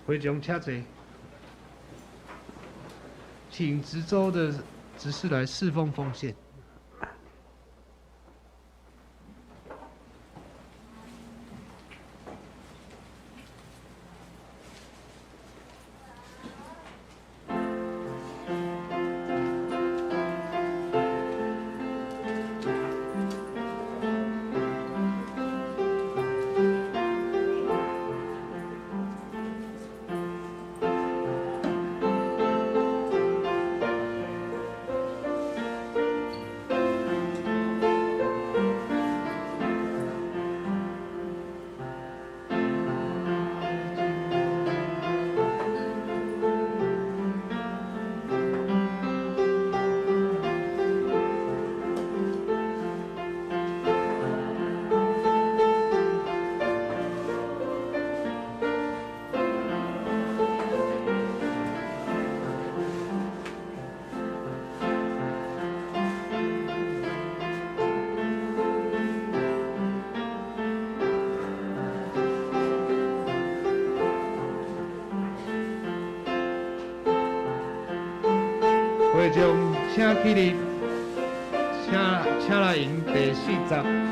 會眾請坐，請值週的執事來侍奉奉獻。會眾請起立，請來吟第四十。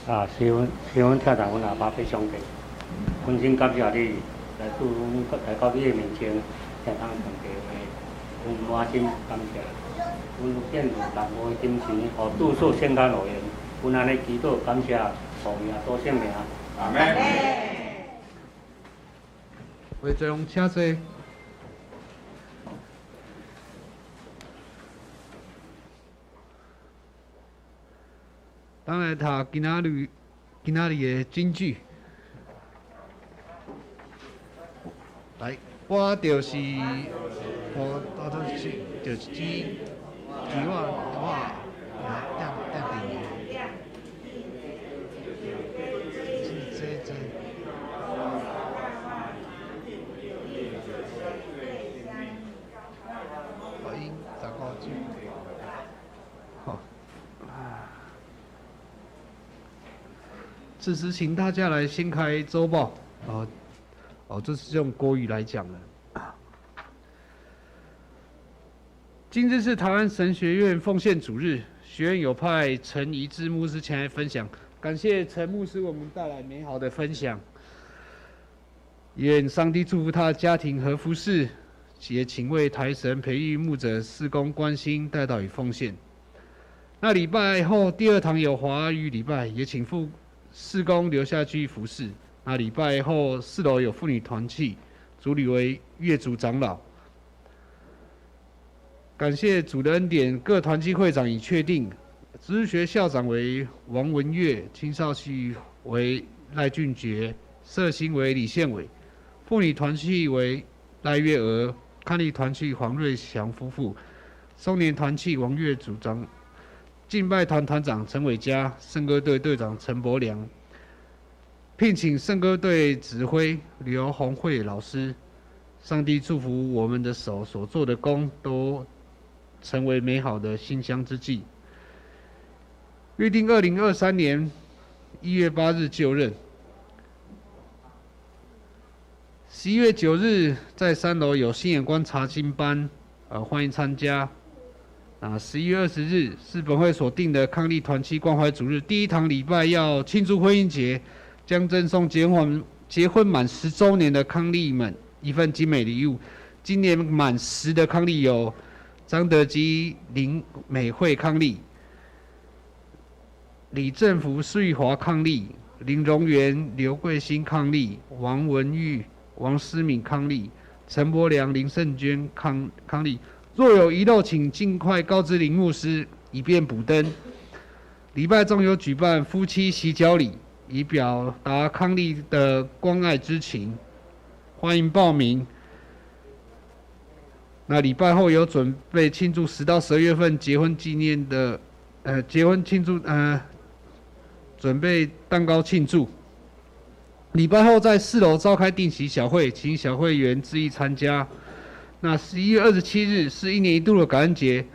啊，師阮師阮聽到阮阿爸欲上帝，衷心感謝你來拄阮來到你的面前，聽到上帝話，阮滿心感謝。阮獻上感恩的心情，予主所聖潔樂園，阮按呢祈禱感謝，奉耶穌聖名。阿們。會眾請坐。咱來讀今仔日的金句。來，我就是我，我就是就是指指我我点点电是这这。福音15章，好。此时，请大家来掀开周报。哦，哦，这是用国语来讲的。今日是台湾神学院奉献主日，学院有派陈怡之牧师前来分享，感谢陈牧师为我们带来美好的分享。愿上帝祝福他的家庭和服事，也请为台神培育牧者事工关心代祷与奉献。那礼拜后第二堂有华语礼拜，也请副事工留下继续服事。那礼拜后四楼有妇女团契，主礼为月主长老。感谢主的恩典，各团契会长已确定，主日学校长为王文月，青少系为赖俊杰，社青为李宪伟，妇女团契为赖月娥，伉俪团契黄瑞祥夫妇，松年团契王月主长，敬拜团团长陈伟嘉，圣歌队队长陈伯良，聘请圣歌队指挥刘宏慧老师。上帝祝福我们的手所做的工都成为美好的馨香之祭。预定2023年1月8日就任。11月9日在三楼有新眼光查经班，欢迎参加。啊，11月20日是本会所定的伉俪团契关怀主日，第一堂礼拜要庆祝婚姻节，将赠送结婚满10周年的伉俪们一份精美礼物。今年满10的伉俪有张德基、林美惠伉俪、李正福、施玉华伉俪、林荣元、刘桂兴伉俪、王文玉、王思敏伉俪、陈伯良、林胜娟伉俪。若有遗漏，请尽快告知林牧师，以便补登。礼拜中有举办夫妻洗脚礼，以表达伉俪的关爱之情，欢迎报名。那礼拜后有准备庆祝10到12月份结婚纪念的，结婚庆祝，准备蛋糕庆祝。礼拜后在四楼召开定期小会，请小会员致意参加。那11月27日是一年一度的感恩节，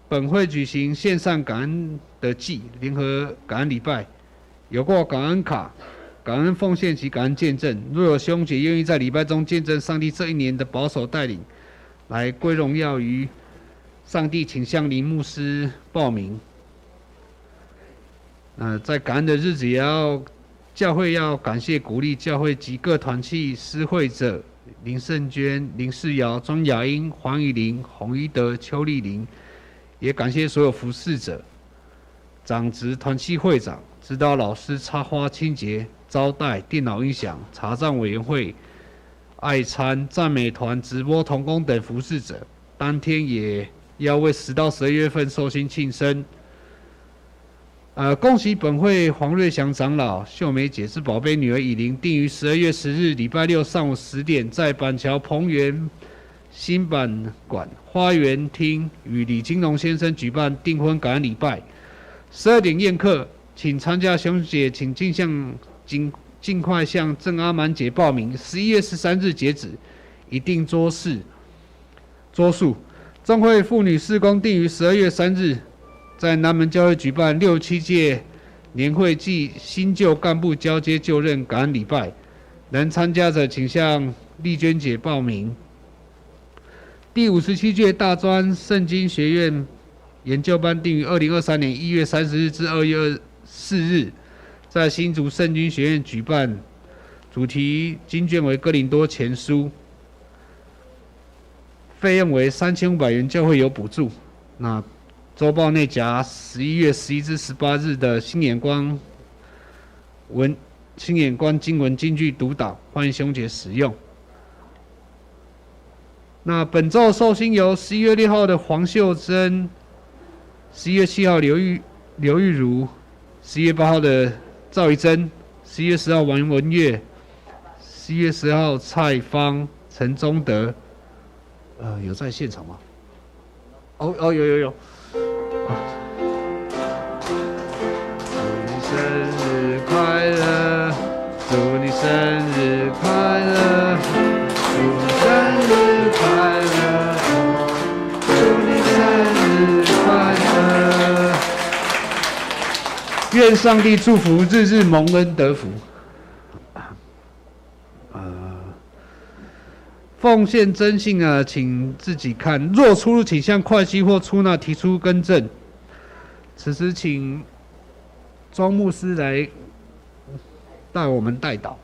本会举行线上感恩的祭，联合感恩礼拜，有过感恩卡、感恩奉献及感恩见证。若有兄姐愿意在礼拜中见证上帝这一年的保守带领，来归荣耀于上帝，请向林牧师报名。在感恩的日子，也要教会要感谢鼓励教会及各团契施惠者林胜娟、林世尧、庄雅英、黄以玲、洪一德、邱丽玲，也感谢所有服侍者、长职团契会长、指导老师、插花、清洁、招待、电脑音响、查账委员会、爱餐、赞美团、直播同工等服侍者。当天也要为10到12月份寿星庆生。恭喜本会黄瑞祥长老、秀美姐之宝贝女儿以琳，定于12月10日礼拜六上午10点，在板桥彭园新版馆花园厅与李金龙先生举办订婚感恩礼拜。12点宴客，请参加兄姐，请尽快向郑阿满姐报名。11月13日截止，一定桌数。桌数。中会妇女事工定于12月3日，在南门教会举办6、7届年会暨新旧干部交接就任感恩礼拜，能参加者请向丽娟姐报名。第57届大专圣经学院研究班定于2023年1月30日至2月4日，在新竹圣经学院举办，主题经卷为哥林多前书，费用为3500元，教会有补助。那周报内夹11月11至18日的新眼光经文金句读导，欢迎兄姐使用。那本周寿星由11月6号的黄秀珍，11月7号刘玉如，11月8号的赵怡珍，11月10号王文月，11月10号蔡芳、陳忠德，有在現場嗎？哦哦，有有有。祝你生日快樂，祝你生日快樂，祝你生日快樂，祝你生日快樂。願上帝祝福，日日蒙恩得福。奉獻徵信啊，請自己看。若出入，請向會計或出納提出更正。此時，請莊牧師來帶我們代禱。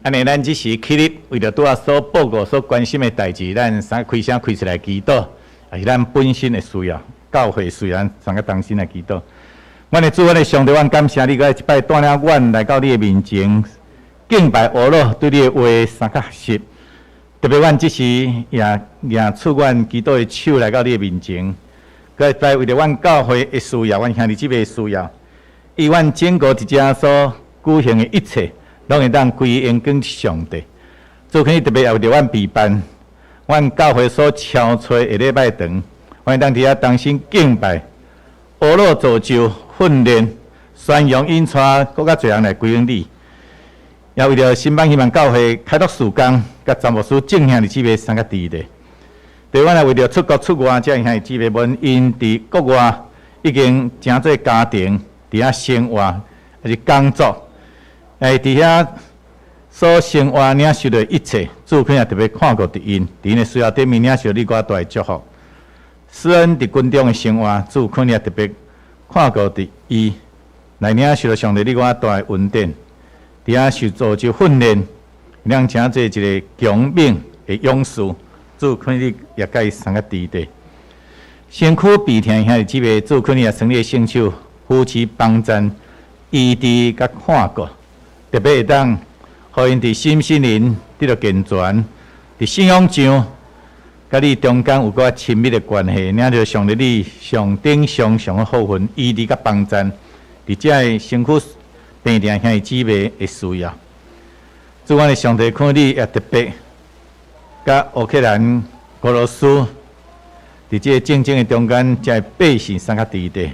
按呢，咱這時起立，為著拄仔所報告、所關心的代誌，咱三開聲開出來祈禱，也是咱本身的需要。教會雖然三個同心來祈禱，阮的主，阮的上帝，阮感謝你，閣一擺帶領阮來到你的面前，敬拜阿樂，對你的話三個學習。特別阮這時也舉出阮祈禱的手來到你的面前，閣一擺為著阮教會的需要，阮兄弟姊妹的需要，以阮整個佇遮所舉行的一切，攏會當歸榮光上帝。主，請你特別也為著阮備辦，阮教會所超出的禮拜堂。阮當佇遐同心敬拜，阿樂造就訓練，宣揚𪜶帶閣較濟人來歸向你。也為著新版希望教會開拓事工，佮詹牧師正兄弟姊妹三個佇咧。對，阮也為著出國出外，遮兄弟姊妹們𪜶佇國外已經成做家庭，佇遐生活，抑是工作，佇遐所生活領受的一切，主肯也特別看顧佇𪜶，佇𪜶的需要頂面領受你偌大的祝福。施恩佇軍中的生活，主肯也特別看顧佇伊，來領受著上帝你偌大的恩典，佇遐受造就訓練，讓成做一個強猛的勇士。主肯你也共伊送個佇地，身軀病痛兄弟姊妹，主肯你也成你的聖手扶持幫贊，醫治佮看顧，特別會當予𪜶佇身心靈得著健全，佇信仰上。佮你中間有閣較親密的關係，領著上帝你上頂上上的福分，醫治佮幫贊，佇遮个身軀病痛兄弟姊妹的需要。主，阮的上帝，看你也特別，佮烏克蘭、俄羅斯，佇這个戰爭的中間，遮个百姓三較佇地，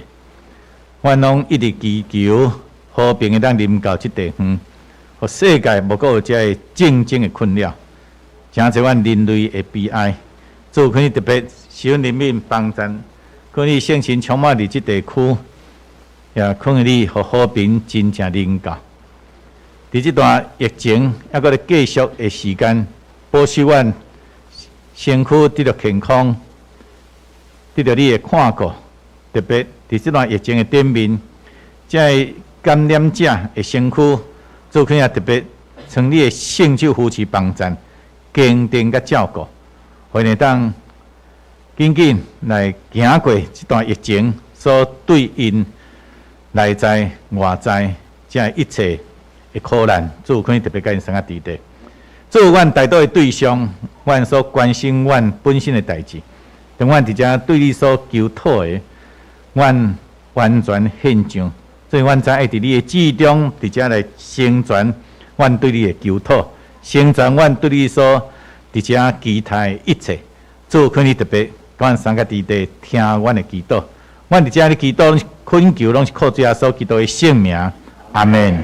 阮攏一直祈求和平會當臨到這地方，予世界無閣有遮个戰爭的困擾，誠濟阮人類的悲哀。主，求你特別施恩憐憫幫贊，求你聖神充滿佇這地區，也求你予和平真正臨到。佇這段疫情猶閣咧繼續的時間，保守阮身軀得著健康，得著你的看顧。特別佇這段疫情的頂面，這个感染者的身軀，主求也特別從你的聖手扶持幫贊，堅定佮照顧。予𪜶會當緊緊來行過這段疫情所對𪜶內在外在這一切的苦難，主可以特別共𪜶相佮佇咧。主，阮代禱的對象，阮所關心阮本身的代誌，當阮佇遮對你所求討的，阮完全獻上。所以，阮知愛佇你的旨意中，佇遮來成全阮對你的求討，成全阮對你所佇遮期待的一切。主，求你特別，阮三個佇咧聽阮的祈禱。阮佇遮咧祈禱，懇求攏是靠主耶穌基督的聖名。阿門。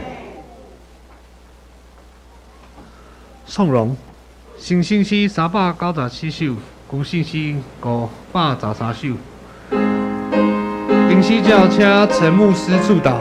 宋榮，新信詩397首，舊信詩513首。靈犀轎請陳牧師祝禱。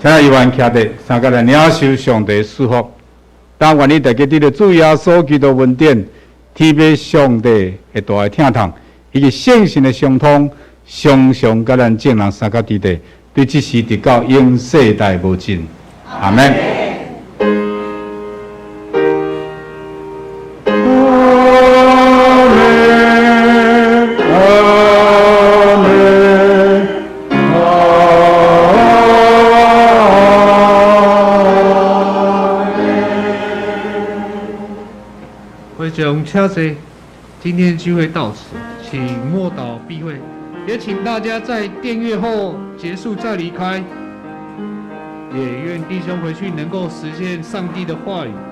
請伊願徛佇三個來領受上帝賜福。但願你大家得著主耶穌基督恩典，體會上帝的大的疼痛，以及聖神的相通，常常佮咱眾人相佮佇咧，對這時直到永世代無盡。阿門。會長請坐，今天聚會到此，請默禱閉會，也請大家在訂閱後結束再離開。也願弟兄回去能夠實現上帝的話語。